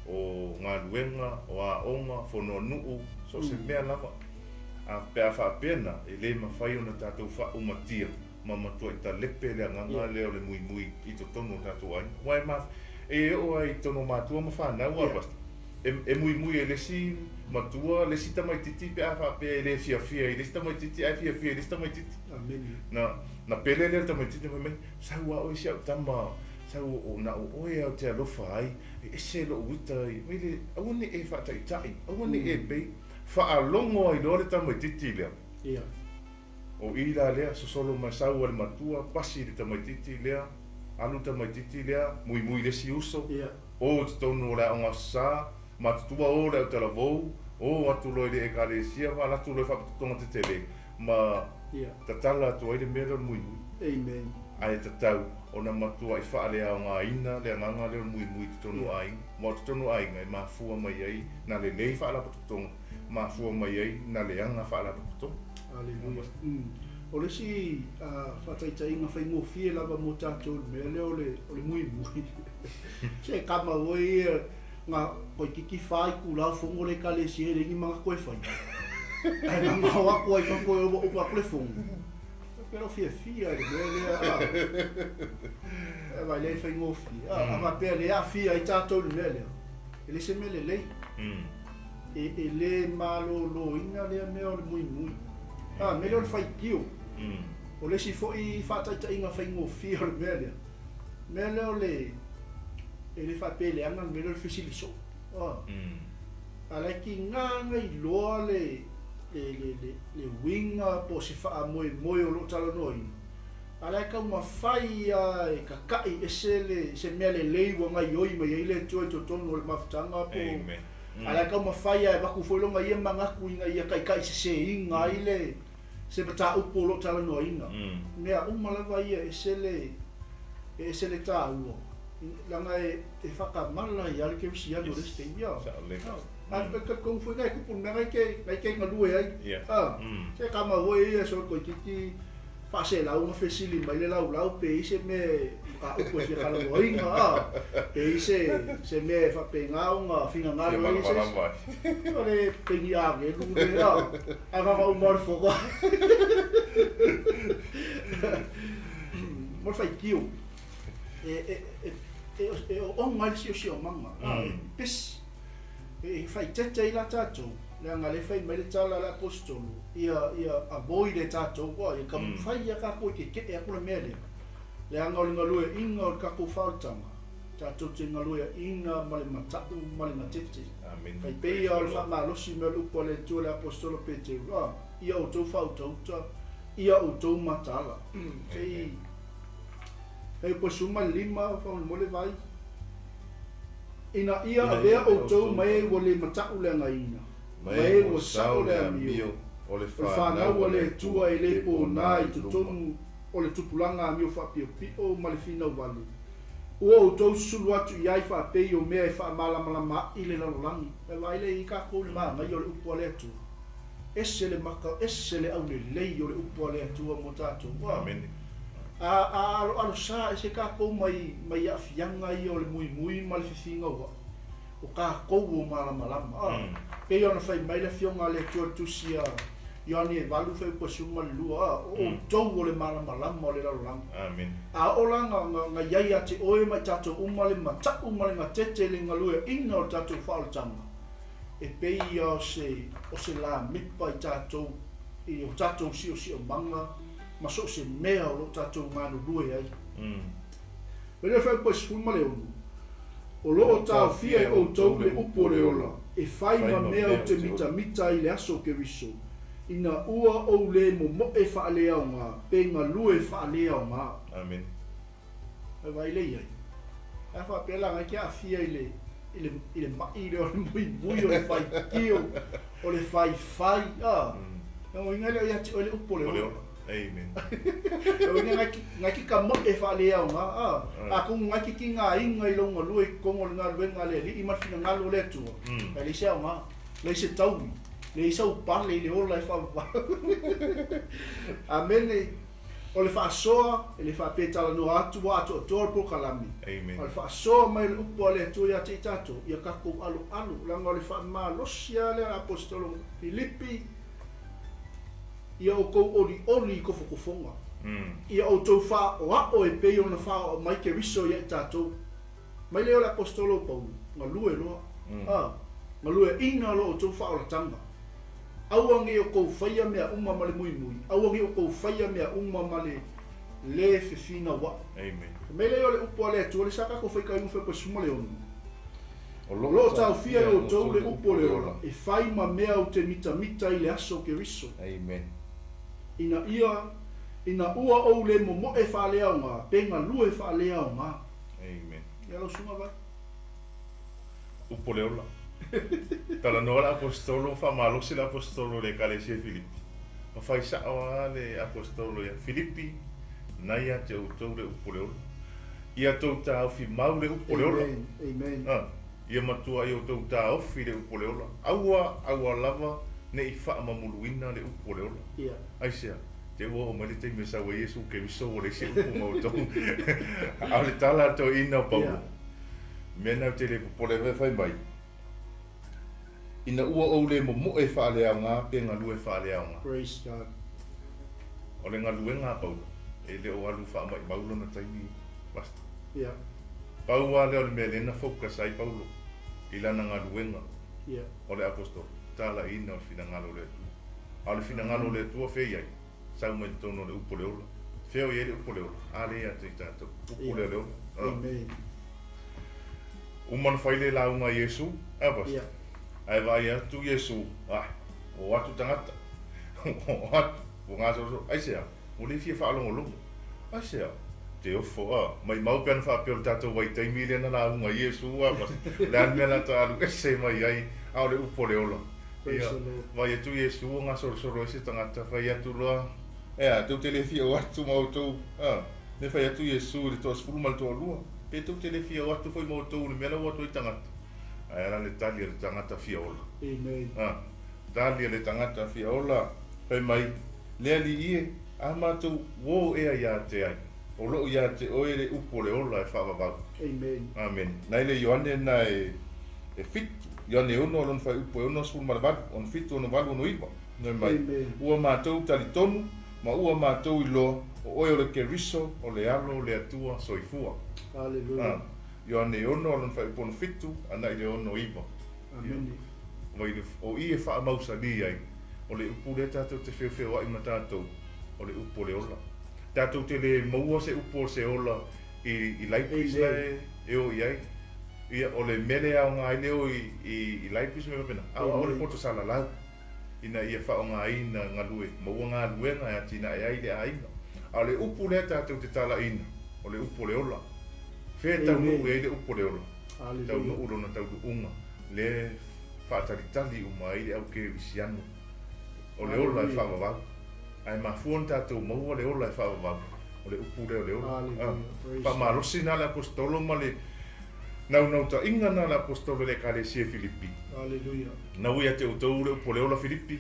o galuega, o aoga, fono a nuu, so o se mea lava. A, pe a faapena, e le mafai ona tatou faaumatia ma matuai talepe le agaga lea o le muimui i totonu o tatou aiga. Aua e maf, e oo lava i totonu o matua ma fanau a Pastor, e, e muimui e le isi matua le isi tamaitiiti pe a faapea e le fiafia i le isi tamaitiiti ae fiafia i le isi tamaitiiti. Na, na pele lea le tamaitiiti fai mai, sau lava oe si au tama, sau o na o oe lava ou te alofa ai, e ese lou uta i, mai le, aua ne i e faataitai, aua ne i e pei, faalogo ai loa le tamaitiiti lea. O i la lea, sosolo mai sau a le matua, pasi i le tamaitiiti lea, alu le tamaitiiti lea, muimui i le isi uso, o i totonu o le aoga aso Sa, matutua o le autalavou, O atu loa i le Ekalesia ma alu atu loa i faapotopotoga tetele ma tatala atu ai le mea lea o le muimui. Amen. Ae tatau ona matuai faaleaogaina le agaga lea o le muimui i totonu o aiga. Aua o totonu o aiga e mafua mai ai na lelei faalapotopotoga, mafua mai ai na leaga faalapotopotoga. Aleluia. O le isi faataitaiga faigofie lava mo tatou i le mea lea o le muimui, se kama foi ia nga toeitiiti fa itula o fono le Ekalesia e leai ni manatu e fai. Ae mamao atu ai fafo e ua uma atu le fono. Pe lou fiafia i le mea lea a. E vaai lea i faigofie. A, a faapea e le aafia ai tatou i le mea lea, e le se mea lelei. E le maloloina lea mea o le muimui. A, mea lea o le faitio. O le isi foi faataitaiga faigofie o le mea lea, mea lea o le, e le faapea e leaga le mea lea o le fesili soo. A la e tiga ona iloa le, le, le, le, le uiga po o se faamoemoe o lo o talanoaina, a la e taumafai lava e tata'i ese le, se mea lelei ua gaioi mai ai le Atua i totonu o le mafutaga po o, a la e taumafai lava e avatu foi lona ia manatu ina ia taitaiseseina ai le, se mataupu o lo o talanoaina. Mea uma lava ia e ese le, e ese le taua, leaga e faatamala ai lava le kerisiano i le isi taimi. A talitonu foi na e tupu le mea na e te galue ai. Se tama foi ia solo toeitiiti faaselau ona fesili mai le laulau pe i ai se mea e mataupu e fia talanoaina, pe i ai se mea e faapena ona finagalo ai se isi. O le peni agelu lea, ae faatoa uma o le fono. Mo le faitio, e oona ai le siosiomaga, e pepesi, e faaeteete ai la tatou, leaga o lea e fai mai le tala a le Aposetolo, ia avoid e tatou, ia taumafai lava tatou e tetee atu le mea lea, leaga o le galueaiina o le tatou faaolataga, tatou te galueaiina ma le matau ma le gatete. Fai pei o le faamalosi mai o le upu a le Atua i le Aposetolo Peteru, ia outou faautauta, ia outou mataala. Sei fai upu e 15 faamolemole vai. Ina ia avea outou ma e ua le matau le againa, ma e ua sao le amio, o le fanau a le Atua e le pona i totonu o le tupulaga amio faapiopio ma le finau vale, ua outou susulu atu i ai faapei o mea e faamalamalamaai le lalolagi. E vaai lea i tatou i le manaia o le upu a le Atua. Ese le maka, ese le aulelei o le upu a le Atua mo tatou. Amene. A aloalo sa ese tatou mai mai aafiaga ia o le muimui ma le fifiga ua o tatou o malamalama. Pei ona fai mai le afioga a le Atua i le tusi a Ioane e 8 fuaiupu e 12, o outou o le malamalama o le lalolagi. Amene. A oo la na i ai ia te oe ma i tatou uma le matau ma le gatete i le galueaiina o le tatou faaolataga, e pei ia o se lamepa i tatou i o tatou siosiomaga ma so o se mea o lo o tatou galulue ai. Mai le fuaiupu e 16, o lo o taofia e outou le upu o le ola, e fai ma mea ou te mitamita ai i le aso o Keriso, ina ua ou le momoe faaleaoga pe galue faaleaoga. Amene. Ai vaai le i ai. Ae faapea la ngai ke aafia i le i le mai lea o le muimui, o le faitio, o le faifai, a. O uiga lea ia te oe le upu o le ola. Amen. O uiga ngai ke tamoe faaleaoga, a. Atonu ngai ke tigaina i lou galue i totonu o le galuega a le Alii ma le finagalo o le Atua, ae leai se aoga, leai se taui, leai sau pale i le ola e faavavau. Amene. O le faasoa, e le faapea e talanoa atu ua atoatoa le polokalame. Amen. O le faasoa mai o le upu a le Atua ia te i tatou, ia tatou aloalo, leaga o le faamalosi lava lea a le Aposetolo Pilipi, ia outou olioli i tofotofoga, ia outou faaoao e pei ona faaoao mai Keriso ia i tatou. Mai lea o le Aposetolo o Paulo, galue loa, a, galueaiina lo outou faaolataga. Aua nei outou faia mea uma ma le muimui, aua nei outou faia mea uma ma le le fefinauai. Amen. Mai lea o le upu a le Atua, le sa tatou faitauina fuaiupu e 16. O lo o taofia e outou le upu o le ola, e fai ma mea ou te mitamita i le aso o Keriso. Amen. Ina ia, ina ua ou le momoe faaleaoga, pe galue faaleaoga. Amen. Ia lau susuga vai. Upu o le ola. Talanoa le Aposetolo, faamalosi le Aposetolo i le Ekalesia i Filipi. Ma fai sa'o lava le Aposetolo ia Filipi, Na ia te outou le upu o le ola. Ia tou taofi mau le upu o le ola. Amen. Ia matua ia outou taofi le upu o le ola. Aua, aua lava ne i faamamuluina le upu o le ola. Aisea? Te ua oo mai le taimi e sau ai Iesu Keriso ua leai se upu ma outou. A o le tala a le toeaina o Paulo, mea na ou te le popole ai fai mai, Ina ua ou le momoe faaleaoga pe galue faaleaoga. Praise God. O le galuega a Paulo, e le o alu faamaimau lona taimi, Pastor. Yeah. Pau lava lea o le mea lea na focus ai Paulo i lana galuega Yeah. o le Aposetolo, talaiina o le finagalo o le Atua. A o le finagalo o le Atua fea i ai? Sau mai totonu o le upu o le ola. Fea o i ai le upu o le ola? A lea ia te i tatou. Upu lea o le ola. Amen. Uma ona fai le lauga a Iesu, a Pastor? Yeah. Ae vaai atu Iesu, ah, ua o atu tagata. Ua o atu, ua gasolosolo. Aisea? Ua le fia faalogologo. Aisea? Te ofo, a. Maimau pe ana faapea o le tatou vaitaimi lea na lauga ai Iesu, a Pastor? O le a le mea la ta alu ese mai ai, a o le upu o le ola. Praise Ia, the Lord. vaai atu Iesu ua gasolosolo ai se tagata, fai atu loa, Ea, tou te le fia o atu ma outou, a. Me fai atu Iesu i le toasefulu ma le toalua, Pe tou te le fia o atu foi ma outou i le mea la ua o atu ai tagata? Ae ala le tali a le tagata fia ola. Amen. A, tali a le tagata fia ola, fai mai, Le Alii e, a matou uō ea iā te ai, o loo iā te oe le upu o le ola e faavavau. Amen. Amen. Nai le Ioane na e, e fitu, Ioane e ono a lona fuaiupu e 68, 67, 68, 69, Fai mai, Amen. Ua matou talitonu, ma ua matou iloa, o oe o le Keriso, o le Alo o le Atua soifua. Hallelujah. A, Ioane e ono a lona fuaiupu 67, anai le 69. Amene. Vai le, o i e faamausali ai, o le upu lea tatou te feofeoai ma tatou, o le upu o le ola. Tatou te le maua se upu o se ola i, i libraries la Amen. e, e o i ai. Ia, o le mea lea e aoga ai le o i, i, i libraries ma mea faapena, a o le Amen. poto salalau. Ina ia faaaogaina galue, maua galuega e atinae ai le aiga. A o le upu lea tatou te talaina, o le upu o le ola. Fea e taunuu Amen. i ai le upu o le ola? Hallelujah. Taunuu lona taunuuga, lea e faatalitali uma ai le au kerisiano. O le ola e Hallelujah. faavavau. Ae mafua ona tatou maua le ola e faavavau, o le upu lea o le ola. Hallelujah. Praise God. Faamalosi na le Aposetolo ma le naunautaiga na le Aposetolo i le Ekalesia i Filipi. Hallelujah. Na ua ia te outou le upu o le ola Filipi,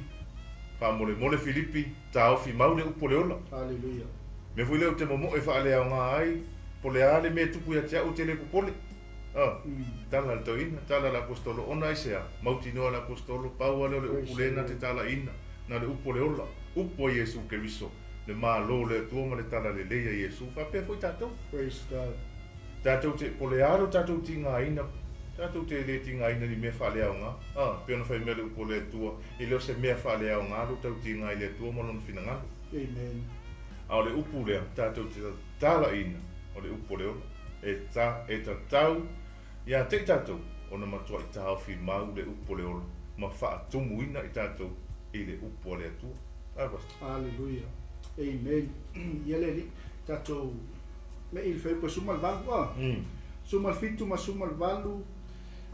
faamolemole Filipi, taofi mau le upu o le ola. Hallelujah. Mea foi lea ou te momoe faaleaoga ai, po o le a le mea e tupu ia te au ou te le popole. A, tala a le toeaina, tala a le Aposetolo, ona aisea? Mautinoa le Aposetolo, pau lava lea o le upu Praise the lea na te Lord. talaina, na le upu o le ola, upu a Iesu Keriso, le Malo o le Atua ma le Talalelei a Iesu, faapea foi tatou. Praise God. Tatou te, po o le a lo tatou tigaina, tatou te le tigaina i ni mea faaleaoga. A, pei ona fai mai le upu o le Atua, e le o se mea faaleaoga lo tau tiga i le Atua ma Lona finagalo. Amen. A o le upu lea, tatou te tatalaina, o le upu o le ola, e ta, e tatau ia te i tatou ona matuai taofi mau le upu o le ola ma faatumuina i tatou i le upu a le Atua. A, Pastor. Hallelujah. Amen. Ia le Alii, tatou me i le fuaiupu e 18, a? 17 ma 18,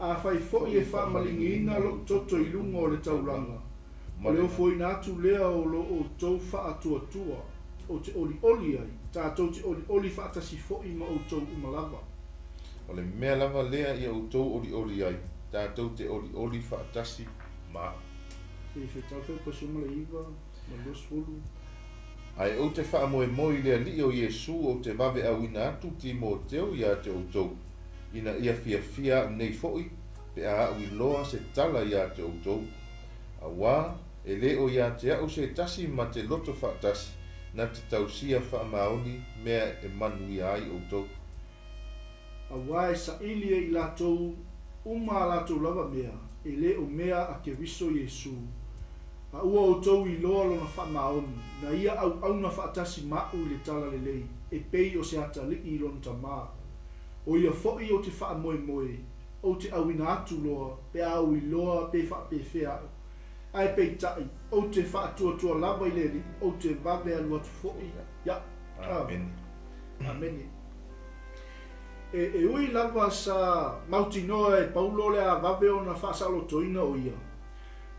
Afai foi e faamaligiina lou toto i luga o le taulaga, o le ofoina atu lea o lo outou faatuatua, ou te olioli ai, tatou te olioli faatasi foi ma outou uma lava. O le mea lava lea ia outou olioli ai, tatou te olioli faatasi ma au. Se i faitau fuaiupu e 19 ma le 20. Ae ou te faamoemoe i le Alii o Iesu ou te vaveauina atu Timoteo ia te outou, ina ia fiafia a'u nei foi pe a a'u iloa se tala ia te outou. Auā, e lē o ia te a'u se tasi ma te loto faatasi na te tausia faamaoni mea e manuia ai outou. Auā e saili e i latou uma a latou lava mea, e lē o mea a Keriso Iesu. A ua outou iloa lona faamaoni, na ia auauna faatasi ma a'u i le Talalelei, e pei o se atalii i lona tamā. O ia foi ou te faamoemoe, ou te auina atu loa, pe a ou iloa pe faapefea a'u. Ae peitai, ou te faatuatua lava i le Alii, ou te vave alu atu foi ia'u. Amene. Amene. E ui lava sa mautinoa e Paulo le a vave ona faasaolotoina o ia,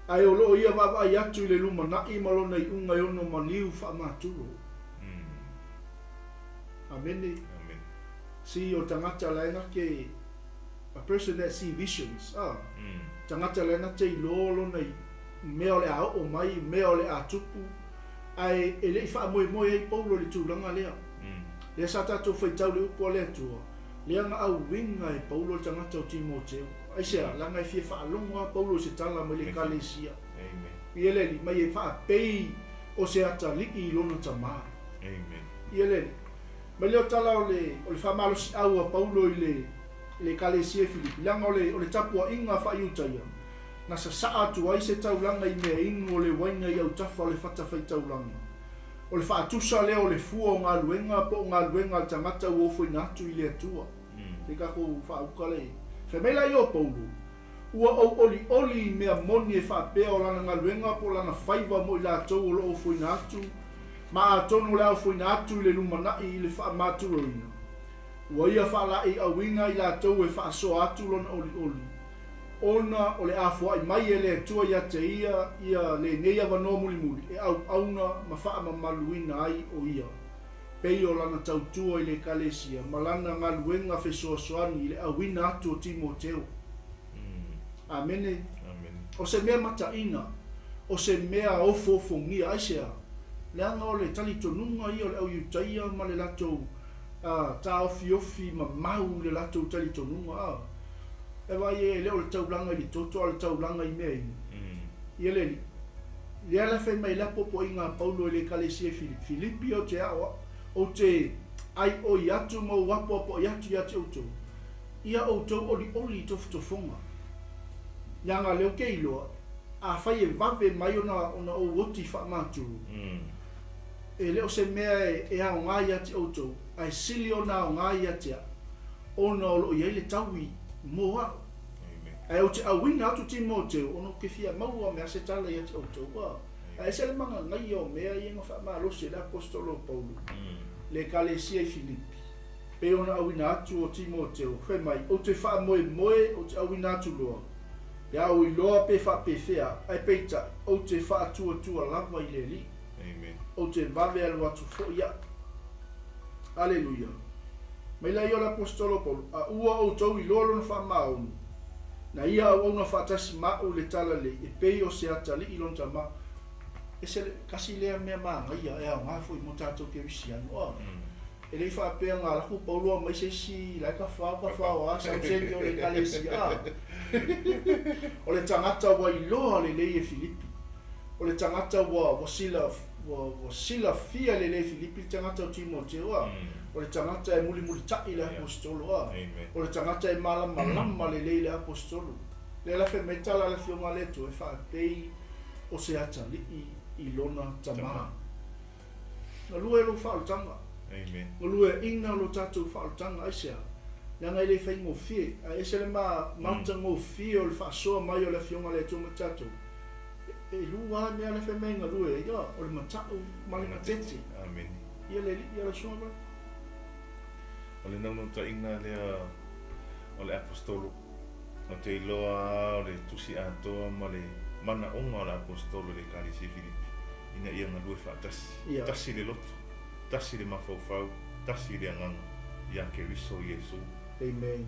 ae o lo o ia vaavaai atu i le lumanai ma lona iuga e ono maliu faamaturo. Amene. See, o le tagata la e na te, a person that see visions, ah, tagata la e na te iloa lona mea o le a oo mai, mea o le a tupu, ae e le i faamoemoe ai Paulo i le tulaga lea. Lea sa tatou faitau i le upu a le Atua, lea na auiga e Paulo le tagata o Timoteo. Aisea? Leaga e fia faalogo lava Paulo i se tala mai le Ekalesia. Ia le Alii, mai e faapei o se atalii i lona tamā. Ia le Alii. Mai lea o tala o le, o le faamalosiau a Paulo i le, le Ekalesia i Filipi, leaga o le, o le tapuaiga faa-Iutaia, na sasaa atu ai se taulaga i mea inu o le uaina i autafa o le fatafaitaulaga. O le faatusa lea o le fua o galuega po o galuega a le tagata ua ofoina atu i le Atua. Se i tatou faauka lea i ai. Fai mai la ia o Paulo, Ua ou olioli i mea moni e faapea o lana galuega po o lana faiva mo i latou o lo o ofoina atu, ma atonu o le a ofoina atu i le lumanai i le faamaturoina. Ua ia faalaeiauina i latou e faasoa atu lona olioli. Ona o le afoa'i mai e le Atua ia te ia ia lenei avanoa mulimuli e auauna ma faamamaluina ai o ia, pei o lana tautua i le Ekalesia ma lana galuega fesoasoani i le auina atu o Timoteo. Amene. O se mea mataina, o se mea ofoofogia, aisea? Leaga o le talitonuga ia o le au Iutaia ma le latou taofiofi mamau i le latou talitonuga, a. E vaai e le o le taulaga i le toto a o le taulaga i mea inu. Ia le alii. Lea la fai mai la popoiga a Paulo i le ekalesia i Filipi, Filipi ou te aʻoaʻo, ou te ʻaiʻoi atu ma ou apoapoai atu ia te outou, ia outou olioli i tofotofoga. Leaga lea ou te iloa, afai e vave mai ona ona ou oti faamaturu, e le o se mea e aoga ia te outou, ae sili ona aoga ia te au, ona o lo o i ai le taui mo au. Ae ou te auina atu Timoteo, ona ou te fia maua mea se tala ia te outou. Ua, ae ese le magagaia o mea ia na faamalosi e le aposetolo o Paulo, le ekalesia i Filipi, pei ona auina atu o Timoteo, fai mai, Ou te faamoemoe ou te auina atu loa, le a ou iloa pe faapefea, ae peitai, ou te faatuatua lava i le Alii. Ou te vave alu atu foi au. Aleluia! Mai la ia o le Aposetolo o Paulo, A ua outou iloa lona faamaoni, na ia auauna faatasi ma au i le talalelei, e pei o se atalii lona tama. E se tasi lea mea manaia e aoga foi mo tatou kerisiano. A, e le i faapea na alu atu Paulo aumai se isi la e tafao tafao a sau se o le ekalesia. A, o le tagata ua iloa lelei e Filipi. O le tagata ua ua sila ua ua silafia lelei e Filipi le tagata o Timoteo a. O le tagata e mulimulita'i le Aposetolo a. O le tagata e malamalama lelei le Aposetolo. Lea la fai mai tala a le Afioga a le Atua e faapei o se atalii i lona tamā. Galue lou faaolataga. Galueaina lo tatou faaolataga. Aisea? Leaga e le faigofie, ae ese le ma matagofie o le faasoa mai o le Afioga a le Atua ma tatou. E lua lava mea la e fai mai e galue ai, o le mata'u ma le gatete. Ia le Alii, ia lau Susuga Vale. O le naunautaiga lea o le Aposetolo, ou te iloa lava o le tusi atoa ma le manaoga o le Aposetolo i le Ekalesia i Filipi, ina ia galue faatasi, tasi le loto, tasi le mafaufau, tasi le agaga ia Keriso Iesu. Amen.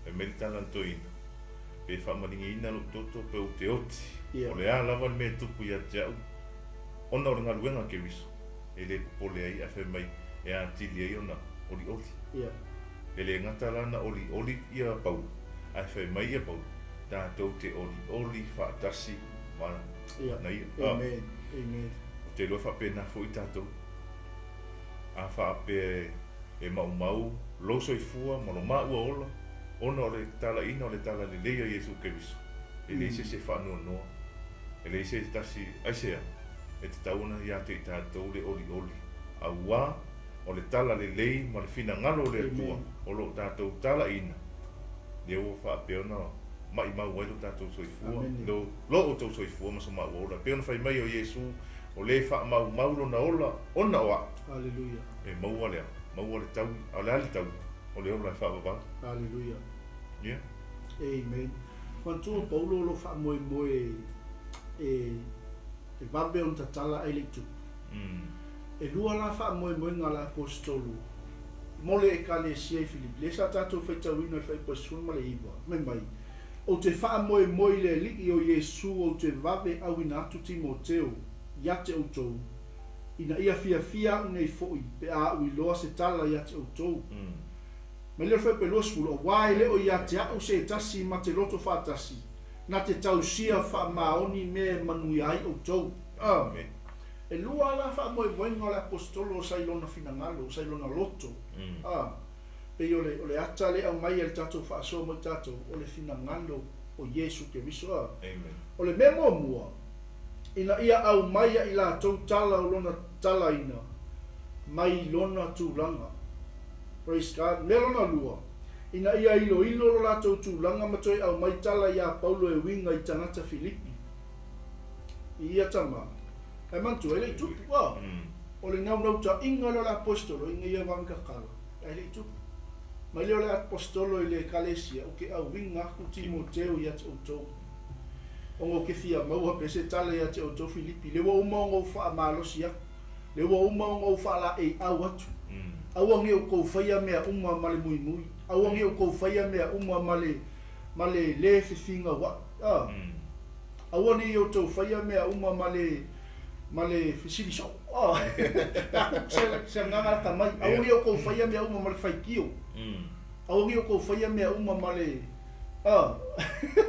Fai mai le tala a le toeaina, Pe faamaligiina lou toto pe ou te oti, o le a lava le mea e tupu ia te au, ona o le galuega a Keriso, e le popole ai ae fai mai e atili ai ona olioli. E le gata la na olioli ia Paulo, ae fai mai ia Paulo, tatou te olioli faatasi ma na ia. Amen. Amen. Ou te iloa e faapena foi tatou. A faapea e maumau lou soifua ma lo maua ola, ona o le talaina o le talalelei a Iesu Keriso, e leai se isi e faanoanoa, e leai se tasi, aisea, e tatau ona ia te i tatou le olioli, auā o le talalelei ma le finagalo o le Atua o lo o tatou talaina, lea ua faapea ona maimau ai lo tatou soifua, lo outou soifua ma so maua ola. E pei ona fai mai o Iesu, o le faamaumau lona ola ona o a'u, e maua le a? Maua le taui, a o le a le taui? o le ola e faavavau. Haleluia. Ia. Amen. Manatua o Paulo o lo o faamoemoe e e vave ona tatala ae le i tupu. E lua la faamoemoega a le Aposetolo mo le Ekalesia i Filipi, lea sa tatou faitauina i le Fuaiupu 19, fai mai, Ou te faamoemoe i le Alii o Iesu ou te vave auina atu Timoteo ia te outou, ina ia fiafia a'u nei fo'i pe a a'u iloa se tala ia te outou. Mai lea o le Fuaiupu 20, Auā e le o ia te a'u se tasi ma te loto faatasi, na te tausia faamaoni mea e manuia ai outou. Amen. E lua la faamoemoega o le Aposetolo sa i lona finagalo, sa i lona loto. A, pei o le, o le ata lea e aumai e le tatou faasoa mo i tatou, o le finagalo o Iesu Keriso. A, Amen. o le mea muamua, ina ia aumai a i latou tala o lona talaina mai lona tulaga. Praise God. Mea lona lua, ina ia iloilo lo latou tulaga ma toe aumai tala iā Paulo e uiga i tagata Filipi. I ia tama, ae manatua, e le i tupu, a. O le naunautaiga lea o le Aposetolo ina ia vave tatala, ae le i tupu. Mai lea o le Aposetolo i le Ekalesia, ou te auiga aku Timoteo ia te outou, ona ou te fia maua pea se tala ia te outou Filipi, le ua uma ona ou faamalosi atu, le ua uma ona ou faalaeiau atu. Aua ne i outou faia mea uma ma le muimui, aua ne i outou faia mea uma ma le, ma le lē fefigauaʻi, a. Aua ne i outou faia mea uma ma le, ma le fesili soo, a. Pe a tupu se, se agaga lata mai, aua ne i outou faia mea uma ma le faitio, aua ne i outou faia mea uma ma le, a.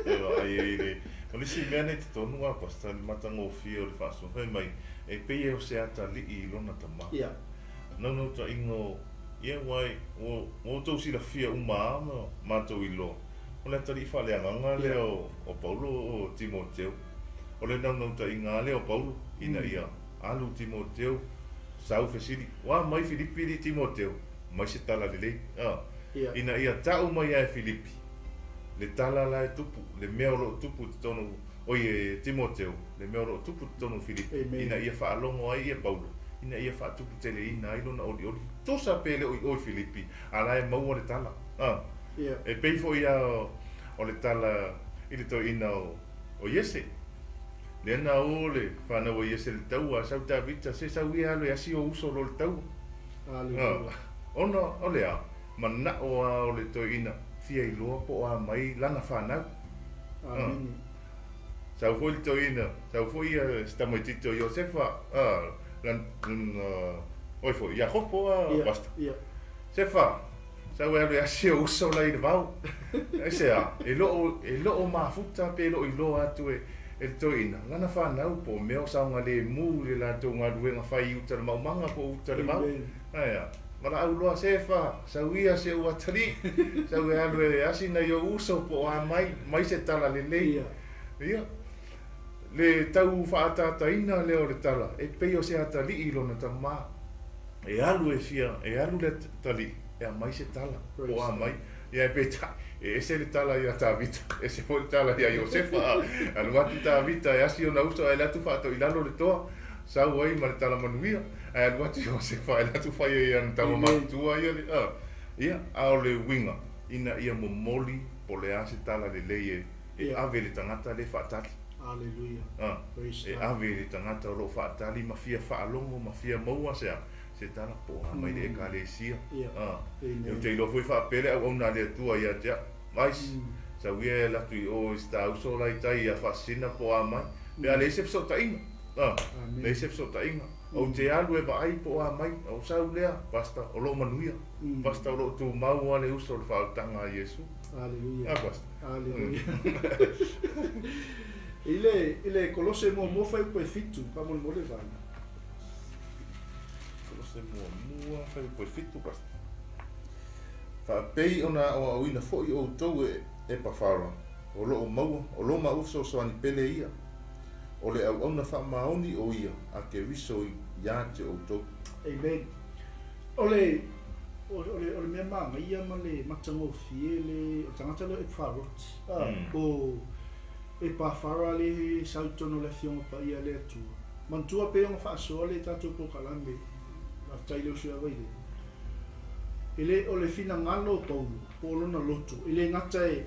E vaai ai le, o le isi mea nei totonu a Pastor, le matagofie o le faasoa, fai mai, e pei e o se atalii i lona tama. Ia. Naunautaiga o, ia ua, ua outou silafia uma lava ma matou iloa, o le atalii faaleagaga lea o Paulo o Timoteo. O le naunautaiga lava lea o Paulo, ina ia alu Timoteo, sau fesili, ua mai Filipi alii Timoteo, mai se tala lelei, a, ina ia tau mai lava e Filipi le tala la e tupu, le mea o lo o tupu i totonu, oi e Timoteo, le mea o lo o tupu i totonu o Filipi, ina ia faalogo ai ia Paulo, ina ia faatuputeleina ai lona olioli. Tusa pe le o i o i Filipi, a la e maua le tala. A, e pei foi lava o le tala i le toeaina o Iese. Lea na o le fanau a Iese i le taua, a sau Tavita, se sau ia alu e asi ou uso loa i le taua. Aleluia. Ona o le a? Manao lava o le toeaina fia iloa po o a mai lana fanau. Amene. Sau foi le toeaina, sau foi ia si tamaitiiti o Iosefa, a, lan, oi foi, Iakopo a, Pastor. Sefa, sau e alu e asi ou uso la i le vao. Aisea, e loo, e loo mafuta pe loo iloa atu e, e le toeaina, lana fanau po o mea o saogalemu i le latou galuega fai i uta le maumaga po o uta le vao. Aea, valaau loa Sefa, sau ia si ou atalii, sau e alu e asi nai ou uso po o a mai, mai se tala lelei. Ia, le tau faaataataina lea o le tala, e pei o se atalii i lona tama. E alu e fia, e alu le atalii e aumai se tala, po o a mai. Ia, e peitai, e ese le tala iā Tavita, ese foi le tala iā Iosefa. Alu atu Tavita e asi ona uso ae alu atu faatoi i lalo le toa, sau ai ma le tala manuia, ae alu atu Iosefa ae alu atu fai ai e ana tama matutua ia le, a, ia, a o le uiga, ina ia momoli po o le a se tala lelei e, e ave i le tagata lea e faatali. Aleluia. A, Praise e God. ave i le tagata o lo o faatali ma fia faalogo ma fia maua se a, se tala po o a mai le Ekalesia. A, Amen. ou te iloa foi faapea le auauna a le Atua ia te au. Vais, sau ia e alu atu i o i si ta uso la i tai ia Faasisina po o a mai, pe a leai se fesootaiga. A, Amen. leai se fesootaiga. Ou te alu e vaai po o a mai, ou sau lea, Pastor, o lo o manuia. Pastor, o lo o tumau lava le uso i le faaolataga a Iesu. Aleluia. A, Pastor. Aleluia. I le, i le Kolose muamua fuaiupu e fitu, faamolemole Vaai. Kolose muamua fuaiupu e fitu, Pastor. Faapei ona aoaoina foi outou e Epafara, o lo o maua, o lo maua fesoasoani pele ia, o le auauna faamaoni o ia a Keriso ia te outou. Amen. O le, o le, o le mea manaia ma le matagofie le, o le tagata lea o Epafaroti, a, o Epafara le sau i totonu o le Afioga Paia a le Atua. Manatua pei ona faasoa le tatou polokalame, faafetai i le uso ia Vailele. E le o le finagalo o Paulo, po o lona loto, e le gata e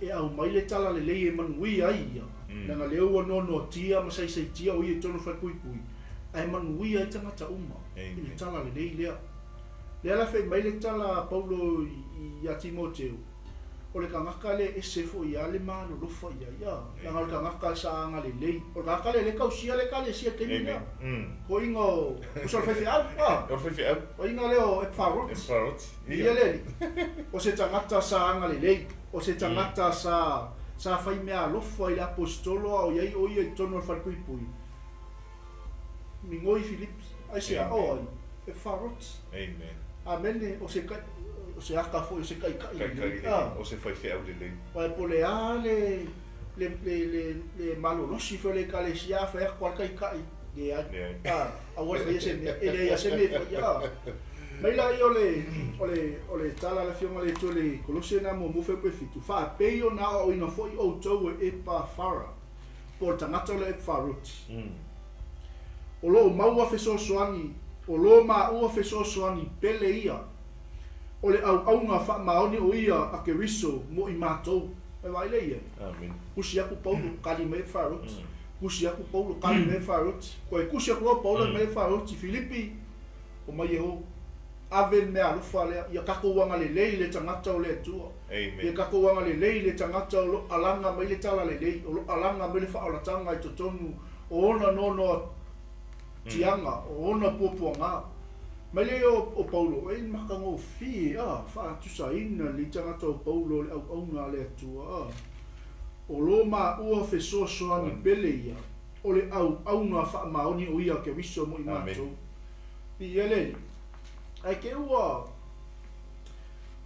e aumai le talalelei e manuia ai ia, leaga lea ua noanoatia ma saisaitia o ia i totonu o le falepuipui, ae manuia ai tagata uma i le talalelei lea. Lea la fai mai le tala a Paulo ia Timoteo, o le tagata lea e ese foi lava le malolofa i ai, a, leaga o le tagata sa agalelei. O le tagata lea lea e tausia le Ekalesia i le taimi lea. Koiga o, tusa o le faifeau, a. O le faifeau. Koiga lea o Epafaroti. Epafaroti, ia. Ia le alii. O se tagata sa agalelei, o se tagata sa, sa fai meaalofa i le Aposetolo a o i ai o ia i totonu o le falepuipui. Migoi Filipi, aisea, o ai? Epafaroti. Amen. Amene, o se kai, o se aka foi o se taitai lelei. Taitai lelei, o se faifeau lelei. Aua po o le a le, le, le, le, le malolosi foi o le Ekalesia, a fai atu lava le taitai, leai. Leai. A, aua le faia se mea, e leai lava se mea e faia. A. Mai laia o le, o le, o le tala a le Afioga a le Atua i le Kolose na muamua fuaiupu e fitu, faapei ona aoaoina foi outou e Epafara, po o le tagata o le Epafaroti. O lo o maua fesoasoani, o lo maua fesoasoani pele ia, o le auauna faamaoni o ia a Keriso mo i matou. E vaai lea i ai. Amen. Tusi atu Paulo, kali mai Epafaroti. Tusi atu Paulo, kali mai Epafaroti. Toe tusi atu loa Paulo mai Epafaroti, Filipi, omai e o. Ave le meaalofa lea, ia tatou agalelei i le tagata o le Atua. Amen. Ia tatou agalelei i le tagata o lo o alaga mai le talalelei, o lo o alaga mai le faaolataga i totonu o ona noanoatiaga, o ona puapuaga. Mai lea o Paulo, e matagofie, a, faatusaina lenei tagata o Paulo o le auauna a le Atua, a, o lo maua fesoasoani pele ia, o le auauna faamaoni o ia a Keriso mo i matou. Viia le Alii. Ae te ua,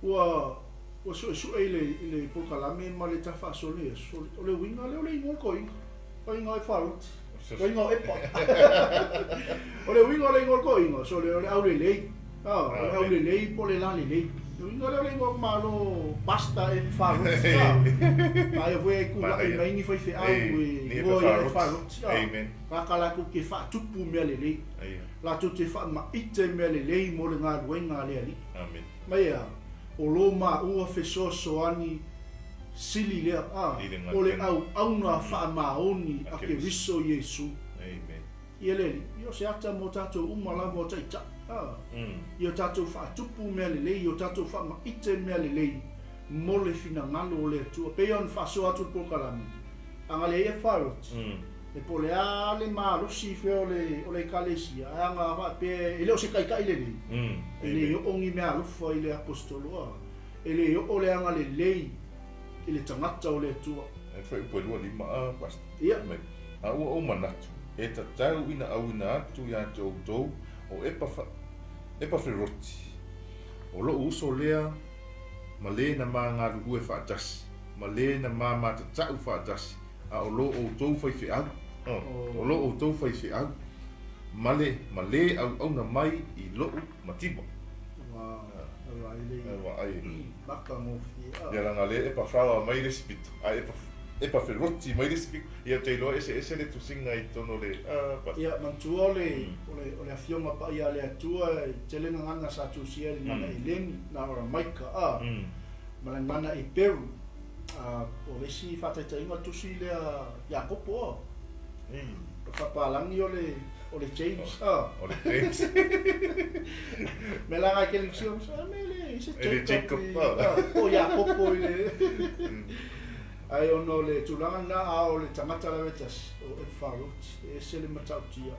ua, ua suesue i le, i le polokalame ma le tafaasolo i aso, o le uiga lea o le igoa o le toeaina, toeaina o Efaroti, toeaina o Epa. O le uiga o le igoa o le toeaina, so o le aulelei, a, o le aulelei po o le lalelei. O le uiga lea o le igoa o Malo Pasta Efaroti, a. Aia foi e tulai mai ni faifeau e igoa ia Efaroti, a. Tagata latou te faatupu mea lelei. Latou te faamaite mea lelei mo le galuega a le Alii. Mai a, o lo maua fesoasoani sili lea, a, o le auauna faamaoni a Keriso Iesu. Ia le Alii, ia o se ata mo tatou uma lava o taitai, a, ia tatou faatupu mea lelei, ia tatou faamaite mea lelei mo le finagalo o le Atua. Pei ona faasoa atu le polokalame, agalelei ia Faroti. E po o le a le malosi fea o le o le Ekalesia, ae aga faapea e le o se taitai lelei, e le oo ni meaalofa i le Aposetolo, a e le oo le agalelei i le tagata o le Atua. E fuaiupu e 25 a, Pastor. Ia. Mai, a ua ou manatu, e tatau ina auina atu ia te outou o Epafa, Epaferoti, o lo'u uso lea ma le na ma galulue faatasi, ma le na ma matata'u faatasi, a o lo outou faifeau, o lo outou faifeau, ma le, ma le auauna mai i lo'u mativa. Ua matagofie. Ia leaga lea e Epafraoa mai le isi pito, ae Epa, Epaferoti mai le isi pito. Ia ou te iloa e eseese le tusiga i totonu o le, a. Ia, manatua o le, o le, o le Afioga Paia a le Atua e tele gagana sa tusia i le gagana Eleni, na o Ramaika, a, ma le gagana Eperu. A, o le isi faataitaiga o le tusi lea Iakopo, a. O le faapalagi o le, o le James, a. O le James. Mea la ngai kele sio, a me le, se E le Jacob, Jacob, a. a, po o Iakopo i le. Ae ona o le tulaga lena, a o le tagata lava e tasi, o Epafaroti, e ese le matautia.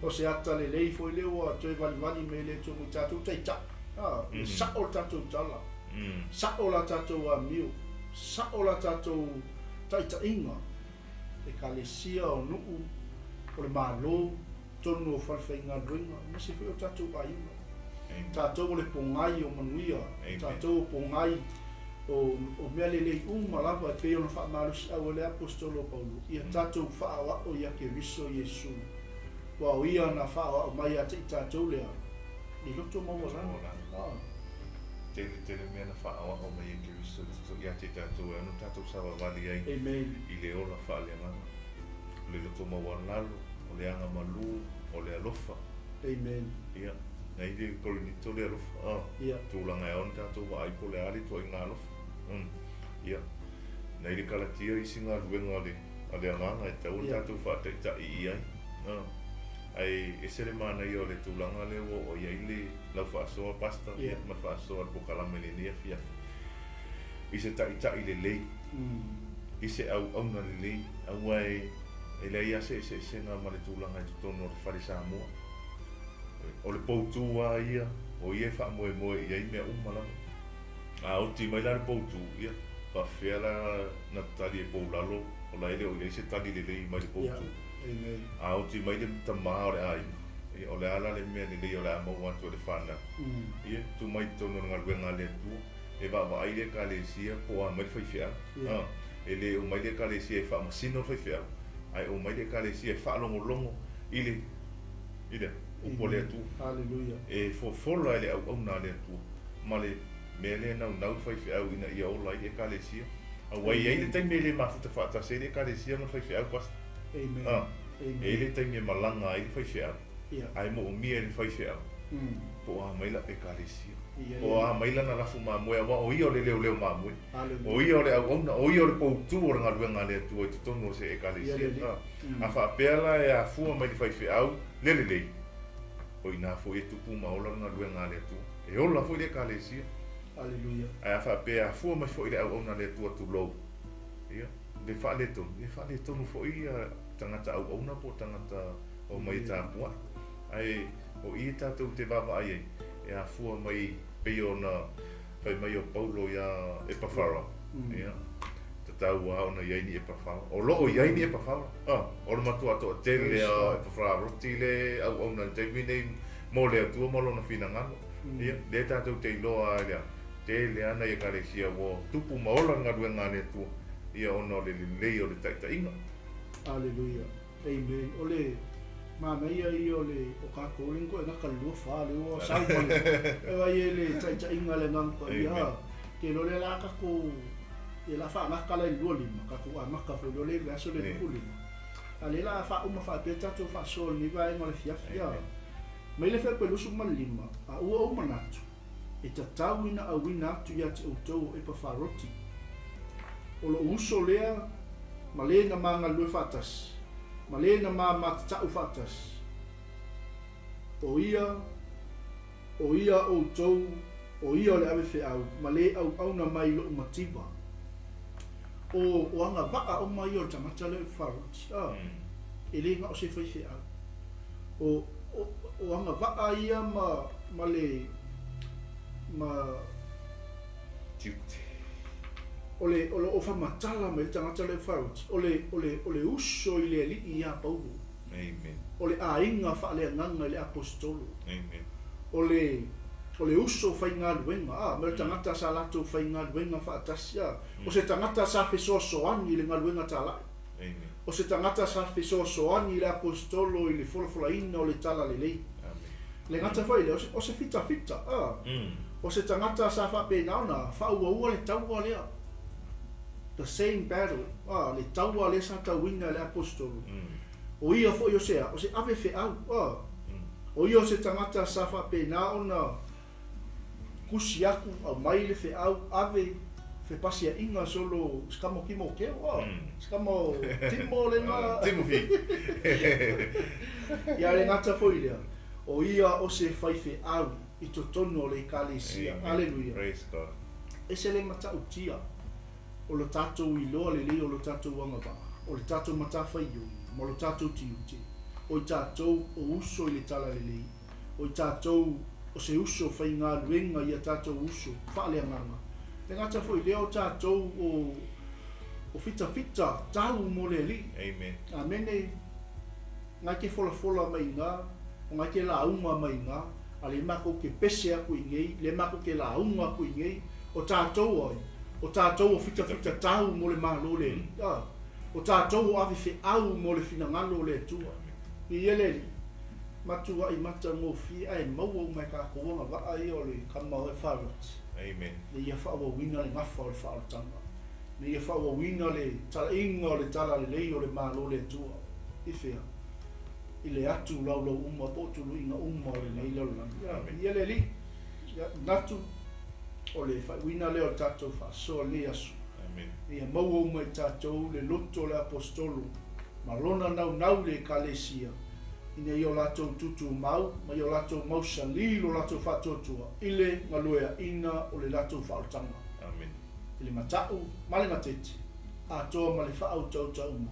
O se ata lelei foi lea ua toe valivali mai e le Atua mo i tatou taitai. A, e sa'o le tatou tala. Sa'o la tatou amio, sa'o la tatou taitaiga, Ekalesia, o nuu, o le Malo, totonu o falefaigaluega, aemaise foi o tatou aiga. Tatou o le pogai o manuia, tatou o pogai o, o mea lelei uma lava e pei ona faamalosiau e le Aposetolo o Paulo, ia tatou faaoao ia Keriso Iesu, aua o ia na faaoao mai ia te i tatou lea, i loto maualalo. Tele tele mea na faaoao mai e Keriso ia te tatou e ano tatou savavali ai Amen. i le ola faaleagaga. O le loto maualalo, o le agamalu, o le alofa. Amen. Ia. Na i le Korinito le alofa. Ah. Ia. Tulaga e ao ona tatou vaai po o le a le ituaiga alofa. Mm. Ia. Na i le Kalatia isi galuega a le, a le Agaga e tatau ona tatou faataitai i ai. Ah. Ae ese le manaia o le tulaga lea ua oo i ai le lau faasoa, Pastor, Ia. ma le faasoa a le polokalame i lenei afiafi. I se taitai lelei. I se auauna lelei, aua e leai lava se eseesega ma le tulaga i totonu o le fale Samoa. O le poutū lava ia, o ia e faamoemoe i ai mea uma lava. A oti mai la le poutū, ia, faapefea la na tali e pou lalo, o la e le o i ai se tali lelei mai le poutū. A oti mai le tamā o le aiga, ia, o le a la le mea lelei o le a maua atu e le fanau? Ia, tuu mai i totonu o le galuega a le Atua, e vaavaai le Ekalesia po o a mai le faifeau. A, e le omai le Ekalesia e faamasino le faifeau, ae omai le Ekalesia e faalogologo i le, i le upu a le Atua. E fofola e le auauna a le Atua ma le mea lea e naunau le faifeau ina ia ola ai le Ekalesia. Aua e i ai le taimi e le mafuta faatasi ai le Ekalesia ma le faifeau, Pastor. A, e i ai le taimi e malaga ai le faifeau, ae moomia e le faifeau po o a mai lau Ekalesia, po o a mai lana lafu mamoe, aua o ia o le leoleo mamoe, o ia o le auauna, o ia o le poutū o le galuega a le Atua i totonu o se Ekalesia. A faapea la e afua mai le faifeau le lelei, o i ina foi e tupu ma ola le galuega a le Atua, e ola foi le Ekalesia. Ae a faapea e afua mai foi le auauna a le Atua tulou, ia, le faaletonu, e faaletonu foi ia tagata auauna po o tagata omai e tapuai. Ae o i tatou te vaavaai ai, e afua mai pei ona fai mai o Paulo iā Epafara, ia, tatau lava ona i ai ni Epafara. O lo o i ai ni Epafara. Ah, o le matua toatele lava o Epafaroti le auauna i le taimi nei mo le Atua ma lona finagalo. Ia, lea tatou te iloa ai lea, tele lava nai Ekalesia ua tupu ma ola le galuega a le Atua, ia ona o le lelei o le taitaiga. Aleluia. Amen. O le manaia ia o le o kākou le koe ngaka le lua wha le ua sau ma le e vai e le taitaiga le ngang pa ia. Te lo le la kākou e la wha ngaka la i lua lima kākou a ngaka fo lo le le aso le luku lima. A le la wha uma wha pe tātou wha sol ni vai ngo le fiafi ia. Mai le whea pe lusu ma lima a ua o manatu e tatau ina auina atu ia te outou o Epafaroti. O lo uso lea ma le na ma galue faatasi, ma le na ma matatau faatasi. O ia, o ia outou, o ia o le avefeau, ma le auauna mai i lou mativa. O, o agavaa uma ia o le tagata lea o Epafaroti, a, e le na o se faifeau. O, o, o agavaa ia ma, ma le, ma, Tiute. O le, o lo o faamatala mai le tagata lea o Epafaroti, o le, o le, o le uso i le alii ia Paulo. Amen. O le aiga faaleagaga i le aposetolo. Amen. O le, o le uso faigaluega, a, ma le tagata sa latou faigaluega faatasi, a. O se tagata sa fesoasoani i le galuega talai. Amen. O se tagata sa fesoasoani i le aposetolo i le folafolaina o le talalelei. Amen. Le gata foi lea, o se, o se fitafita, a. O se tagata sa faapena ona faauaua le taua lea. The same battle, a, le taua lea sa tauina e le aposetolo. O ia foi o se a, o se avefeau, a. O ia o se tagata sa faapena ona kusi aku, aumai le feau, ave, fepasiaʻiga solo se kama o Timoteo, a. Se kama o Timo le igoa. Timothy. Ia le gata foi lea, o ia o se faifeau i totonu o le Ekalesia. Aleluia. Praise God. Ese le matautia o lo tatou iloa lelei o lo tatou agavaa, o le tatou matafaioi ma lo tatou tiute, o i tatou o uso i le talalelei, o i tatou o se uso faigaluega ia tatou uso faaleagaga. Le gata foi lea o tatou o o fitafita tau mo le alii. Amen. Amene. Ngai ke folafola mai iga, o ngai ke lauga mai iga, a le makou ke pese aku i nei, le makou ke lauga aku i nei, o tatou ai, o tatou o fitafita tau mo le Malo o le Alii, a, o tatou o avefeau mo le finagalo o le Atua. Viia le Alii, matuai matagofie ae maua uma e kākou agavaa ia o le kama o Efaroti. Amen. Ina ia faaauauina le gafa o le faaolataga, ina ia faaauauina le talaiga o le talalelei o le Malo o le Atua. I fea? i le atu laulau uma po o tuluiga uma o lenei lalolagi. Ia, ia le Alii, ia, manatu o le faaiuina lea o le tatou faasoa i lenei aso. Amen. Ia maua uma i tatou le loto o le Aposetolo ma lona naunau i le Ekalesia, ina ia o latou tutumau ma ia o latou mausali lo latou faatuatua i le galueaina o le latou faaolataga. Amen. I le matau ma le gatete, atoa ma le faautauta uma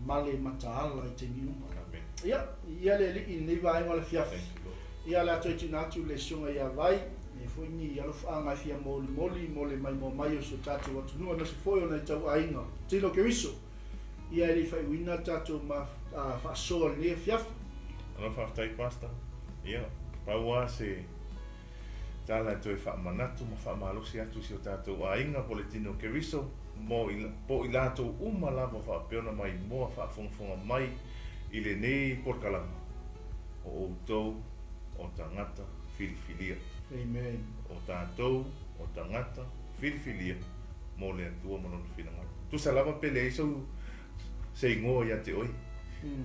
ma le mataala i taimi uma. Amen. Ia, ia le Alii i lenei vaega o le afiafi. Thank you, Lord. Ia, o le a toe tuuina atu le susuga ia Vai, e foi ni alofaaga e fia molimoli mo le maimoa mai o si o tatou atunuu aemaise foi o nai tauaiga tino Keriso. Ia e le i faaiuina le tatou faasoa i lenei afiafi. Alofa faafetai Pastor. Ia, pau lava se tala e toe faamanatu ma faamalosi atu i si o tatou aiga po o le tino Keriso mo i, po o i latou uma lava faapea ona maimoa faafogafoga mai i lenei polokalama, o outou o tagata filifilia. Amen. O tatou o tagata filifilia mo le Atua ma Lona finagalo. Tusa lava pe leai sou se igoa ia te oe.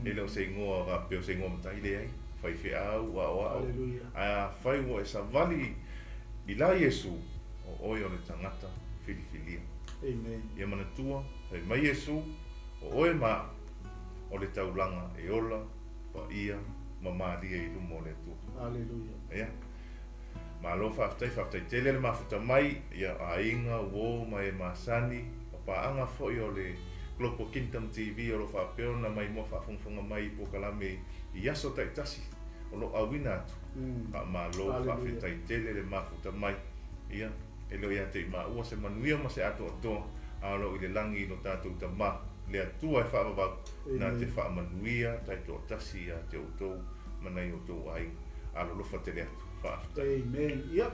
E le o se igoa faapea o se igoa matai, leai, faifeau, aoao. Hallelujah. Ae afai ua e savali i la Iesu, o oe o le tagata filifilia. Amen. Ia manatua, fai mai Iesu, o oe ma au, o le taulaga e ola, paia ma malie i luma o le Atua. Hallelujah. Ia. Malo faafetai, faafetai tele le mafuta mai, ia aiga, uo ma e masani, ma paaga foi o le Global Kingdom TV o lo o faapea ona maimoa faafogafoga mai i polokalame i aso taitasi o lo o auina atu. Faamalo, faafetai tele le mafuta mai. Ia, e le o ia te i maua se manuia ma se atoatoa, a o lo o i le lagi i lo tatou Tama, le Atua e faavavau, na te faamanuia taitoatasi ia te outou ma nai outou aiga. Alolofa tele atu. Faafetai. Amen. Ia,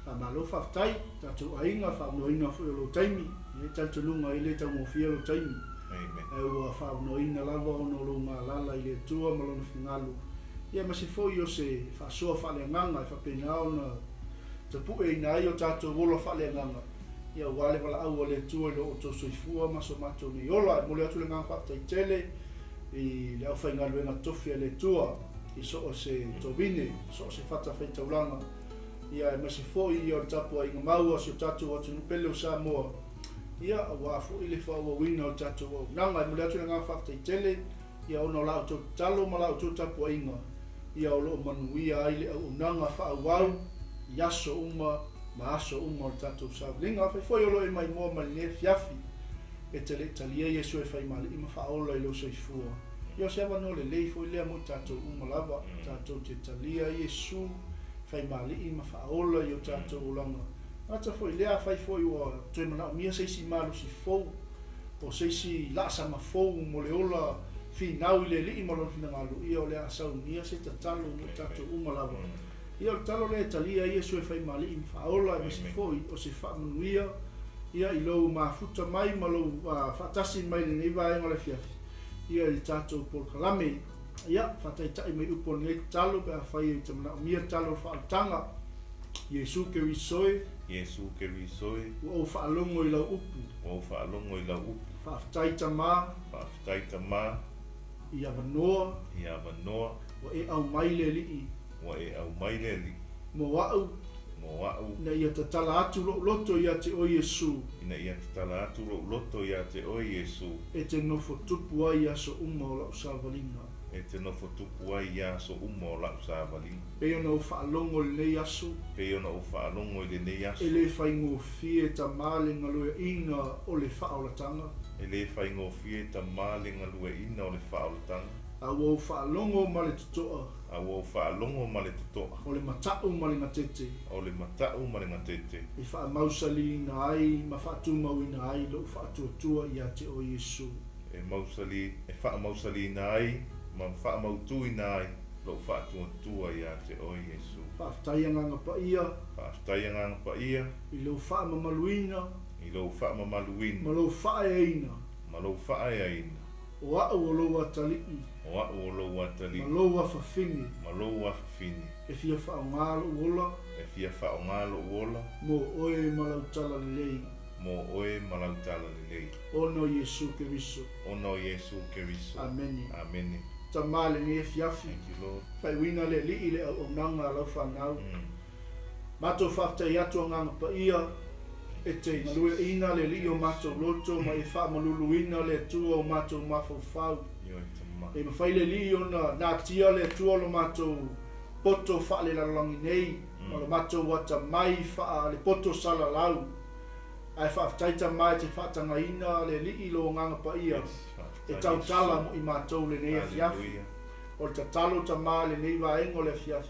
faamalo faafetai, tatou aiga, faaunoaina foi o lou taimi. E i ai talitonuga e le taugofie lou taimi. Amen. Ae ua faaunoaina lava ona o lou galala i le Atua ma Lona finagalo. Ia ma se foi o se faasoa faaleagaga e faapena ona tapueina ai o tatou ola faaleagaga. Ia aua le valaau a le Atua i lo outou soifua ma so matou nei ola. E momoli atu le agaga faafetai tele i le aufaigaluega tofi a le Atua i so o se tovine, so o se fatafaitaulaga, ia aemaise foi ia o le tapuaiga mau a si o tatou atunuu pele o Samoa, ia aua foi le faaauauina o le tatou auaunaga. E momoli atu le agaga faafetai tele ia ona o la outou tatalo ma la outou tapuaiga, ia o lo o manuia ai le auaunaga faaauau i aso uma ma aso uma o le tatou savaliga. Afai foi o lo o e maimoa mai lenei afiafi e te le i talia Iesu e fai ma Alii ma Faaola i lou soifua, ia o se avanoa lelei foi lea mo i tatou uma lava, tatou te talia Iesu fai ma Alii ma Faaola i o tatou olaga. Gata foi lea, afai foi ua toe manaomia se isi malosi fou, o se isi laasaga fou mo le ola finau i le Alii ma Lona finagalo, ia o le a saunia se tatalo mo i tatou uma lava. Ia o le tatalo lea e talia ai Iesu e fai ma Alii ma Faaola, aemaise foi o se faamanuia ia i lou mafuta mai ma lou faatasi mai i lenei vaega o le afiafi, ia i le tatou polokalame. Ia, faataitai mai upu o lenei tatalo pe afai e te manaomia tatalo o le faaolataga. Iesu Keriso e. Iesu Keriso e. Ua ou faalogo i lau upu. Ua ou faalogo i lau upu. Faafetai Tama. Faafetai Tama. I avanoa. I avanoa. Ua e aumai le Alii. Ua e aumai le Alii. Mo au. Mo au. Ina ia tatala atu lou loto ia te oe Iesu. Ina ia tatala atu lou loto ia te oe Iesu. E te nofo tupu ai i aso uma o lau savaliga. E te nofo tupu ai i aso uma o lau savaliga. Pei ona ou faalogo i lenei aso. Pei ona ou faalogo i lenei aso. E le faigofie Tama le galueaiina o le faaolataga. E le faigofie Tama le galueaiina o le faaolataga. A ua ou faalogo ma le totoa. A ua ou faalogo ma le totoa. O le matau ma le gatete. O le matau ma le gatete. E faamausaliina ai ma faatumauina ai lou faatuatua ia te oe Iesu. E mausali, e faamausaliina ai ma faamautuina ai lou faatuatua ia te oe Iesu. Faafetai Agaga Paia. Faafetai Agaga Paia. I lou faamamaluina. I lou faamamaluina. Ma lou faaeaina. Ma lou faaeaina. O au o lou atalii. O au o lou atalii. Ma lou afafine. Ma lou afafine. E fia faaaoga lou ola. E fia faaaoga lou ola. Mo oe ma lau talalelei. Mo oe ma lau talalelei. Ona o Iesu Keriso. Ona o Iesu Keriso. Amene. Amene. Tama i lenei afiafi, faaiuina le Alii i le auaunaga a lau fanau. Matou faafetai atu Agaga Paia, e te galueaina le Alii o matou loto ma e faamaluluina le Atua o matou mafaufau. E mafai le Alii ona natia le Atua lo matou poto faalelalolagi nei ma lo matou atamai faalepoto salalau. Ae faafetai Tama e te faatagaina le Alii lo Agaga Paia e tautala mo i matou lenei afiafi. O le tatalo Tama lenei vaega o le afiafi,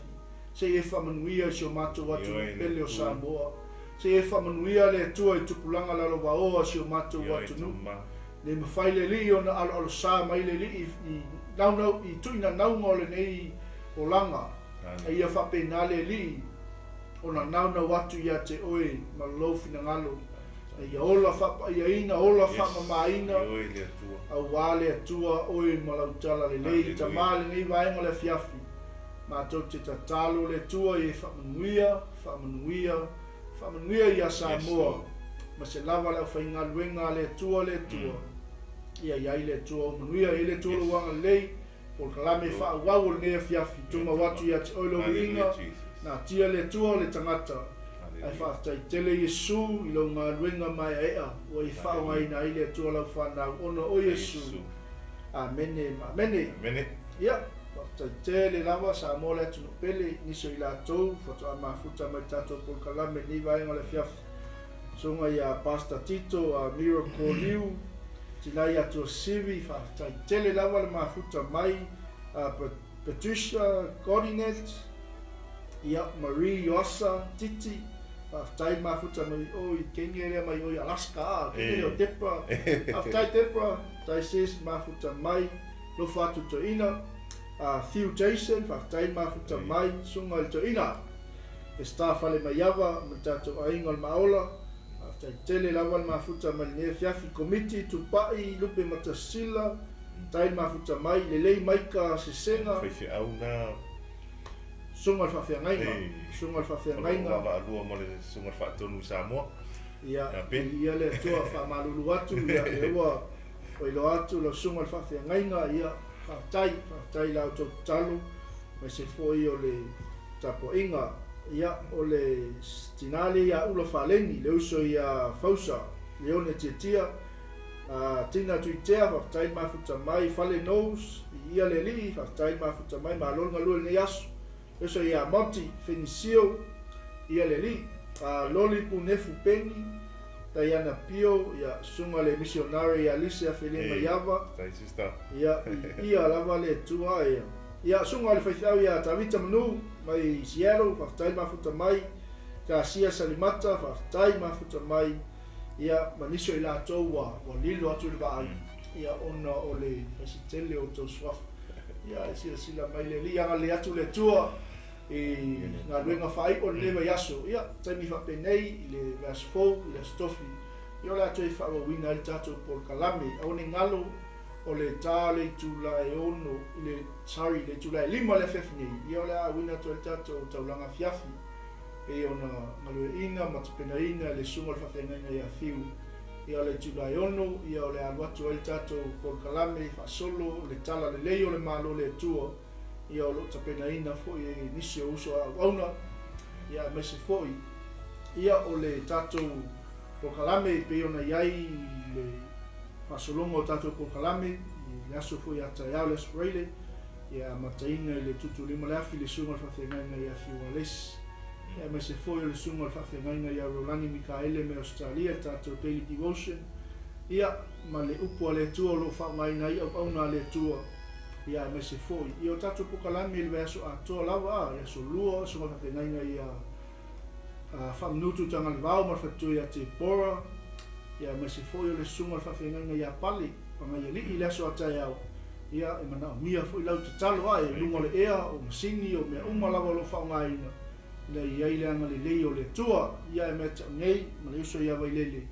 se i e faamanuia i si o matou atunuu pele o Samoa. Se i e faamanuia le Atua i tupulaga lalovaoa o si o matou atunuu. Le mafai le Alii ona aloalosa mai le Alii i naunau i tuinanauga o lenei olaga. A ia faapena le Alii ona naunau atu ia te oe ma lou finagalo. A ia ola faapaiaina, ola faamamaina, auā le Atua oe ma lau tala lelei. Tama lenei vaega o le afiafi, matou te tatalo le Atua ia e faamanuia, faamanuia, faamanuia ia Samoa, ma se lava le aufaigaluega a le Atua le Atua. Ia i ai le Atua ou manuia, ia i le Atua lou agalelei, polokalame faaauau o lenei afiafi, tumau atu ia te oe lou viiga, natia le Atua o le tagata. Ae faafetai tele Iesu i lou galuega maeaea ua e faaaogaina ai le Atua lau fanau ona o Iesu. Amene ma amene. Ia, faafetai tele lava Samoa le atunuu pele, nisi o i latou faatoa mafuta mai tatou polokalame i lenei vaega o le afiafi. Susuga ia Pastor Tito a Miracle Liu, tina ia Tuasivi, faafetai tele lava le mafuta mai, Patricia Godinet, ia Marie Ioasa Titi, faafetai mafuta mai o i Kenya lea mai o i Alaska, a Kenya lea o Debra, faafetai Debra, faafetai sis mafuta mai, lofa atu toeaina, Theo Jason, faafetai mafuta mai, susuga i le toeaina. E Star Falemaiava ma le tatou aiga o le Maaola, faafetai tele lava le mafuta mai lenei afiafi. Komiti, Tupai, Lupe Matasila, faafetai le mafuta mai, Lelei Maika Sesega. Faifeau na. Susuga i le Faafeagaiga, Susuga i le Faafeagaiga. O lo o vaavaalua ma le Susuga i le Faatonu i Samoa. Ia, ia le Atua faamalulu atu, ia lea ua iloa atu lau Susuga i le Faafeagaiga, ia faafetai, faafetai i la outou tatalo, aemaise foi o le tapuaiga. Ia, o le tina lea ia Ula Faleni, le uso ia Fausa, Leone Tiatia, Tina Tuitea, faafetai le mafuta mai, Fale Knowles, ia le alii, faafetai le mafuta mai, malo le galue lenei aso. Le uso ia Monty Fenisio, ia le alii, Loli Punefu Peni, Diana Pio, ia susuga le missionary ia Lise Afele Maiava, ia, ia lava le Atua, ia. Ia, susuga le faifeau ia Tavita Manu mai Seattle, faafetai le mafuta mai. Kasia Salimata, faafetai le mafuta mai. Ia, ma nisi o i latou ua, ua lilo atu i le vaai, ia, ona o le faisitele o outou suafa. Ia, e silasila mai le Alii, agalelei atu le Atua i galuega faaiu o lenei vaiaso. Ia, taimi faapenei i le vaiaso fou, i le Aso Tofi, ia o le a toe faaauauina ai le tatou polokalame. Aua ne i galo, o le ta o le itula e 6 i le, sorry, le itula e 5 i le afiafi nei, ia o le a auina atu ai le tatou taulaga afiafi, pei ona galueaiina ma tapenaina e le Susuga o le Faafeagaiga ia Fiu. Ia o le itula e 6, ia o le a alu atu ai le tatou polokalame faasolo le Tala Lelei o le Malo o le Atua, ia o lo o tapenaina foi e nisi o uso a auauna, ia aemaise foi ia o le tatou polokalame e pei ona i ai le faasologa o tatou polokalame i le aso foi a taeao le Aso Faraile, ia amataina i le tutu lima le afi le Susuga o le Faafeagaiga ia Fiu Alesi, ia aemaise foi o le Susuga o le Faafeagaiga ia Rolani Mikaele mai Ausetalia le tatou Daily Devotion, ia ma le upu a le Atua o lo o faaaogaina ai auauna a le Atua, ia aemaise foi ia o tatou polokalame i le vaiaso atoa lava, a i aso lua Susuga o le Faafeagaiga ia Faamanutu Tagalevao ma le faletua ia Tepora, ia aemaise foi o le susuga o le faafeagaiga ia Pale, Pagaialii i le aso a taeao, ia e manaomia foi lau tatalo ae i luga o le ea, o masini, o mea uma lava o lo o faaaogaina, ina ia i ai le agalelei o le Atua. Ia e mea tau nei, ma le uso ia Vailele,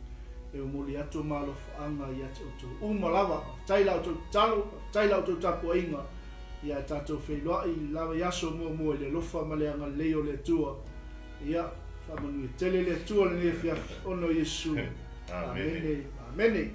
e momoli atu o malofaaga ia te outou uma lava. Faafetai la outou tatalo, faafetai la outou tapuaiga, ia e tatou feiloai i le la vaiaso muamua i le alofa ma le agalelei o le Atua. Ia, faamanuia tele le Atua i lenei afiafi, ona o Iesu. Amene. Amene.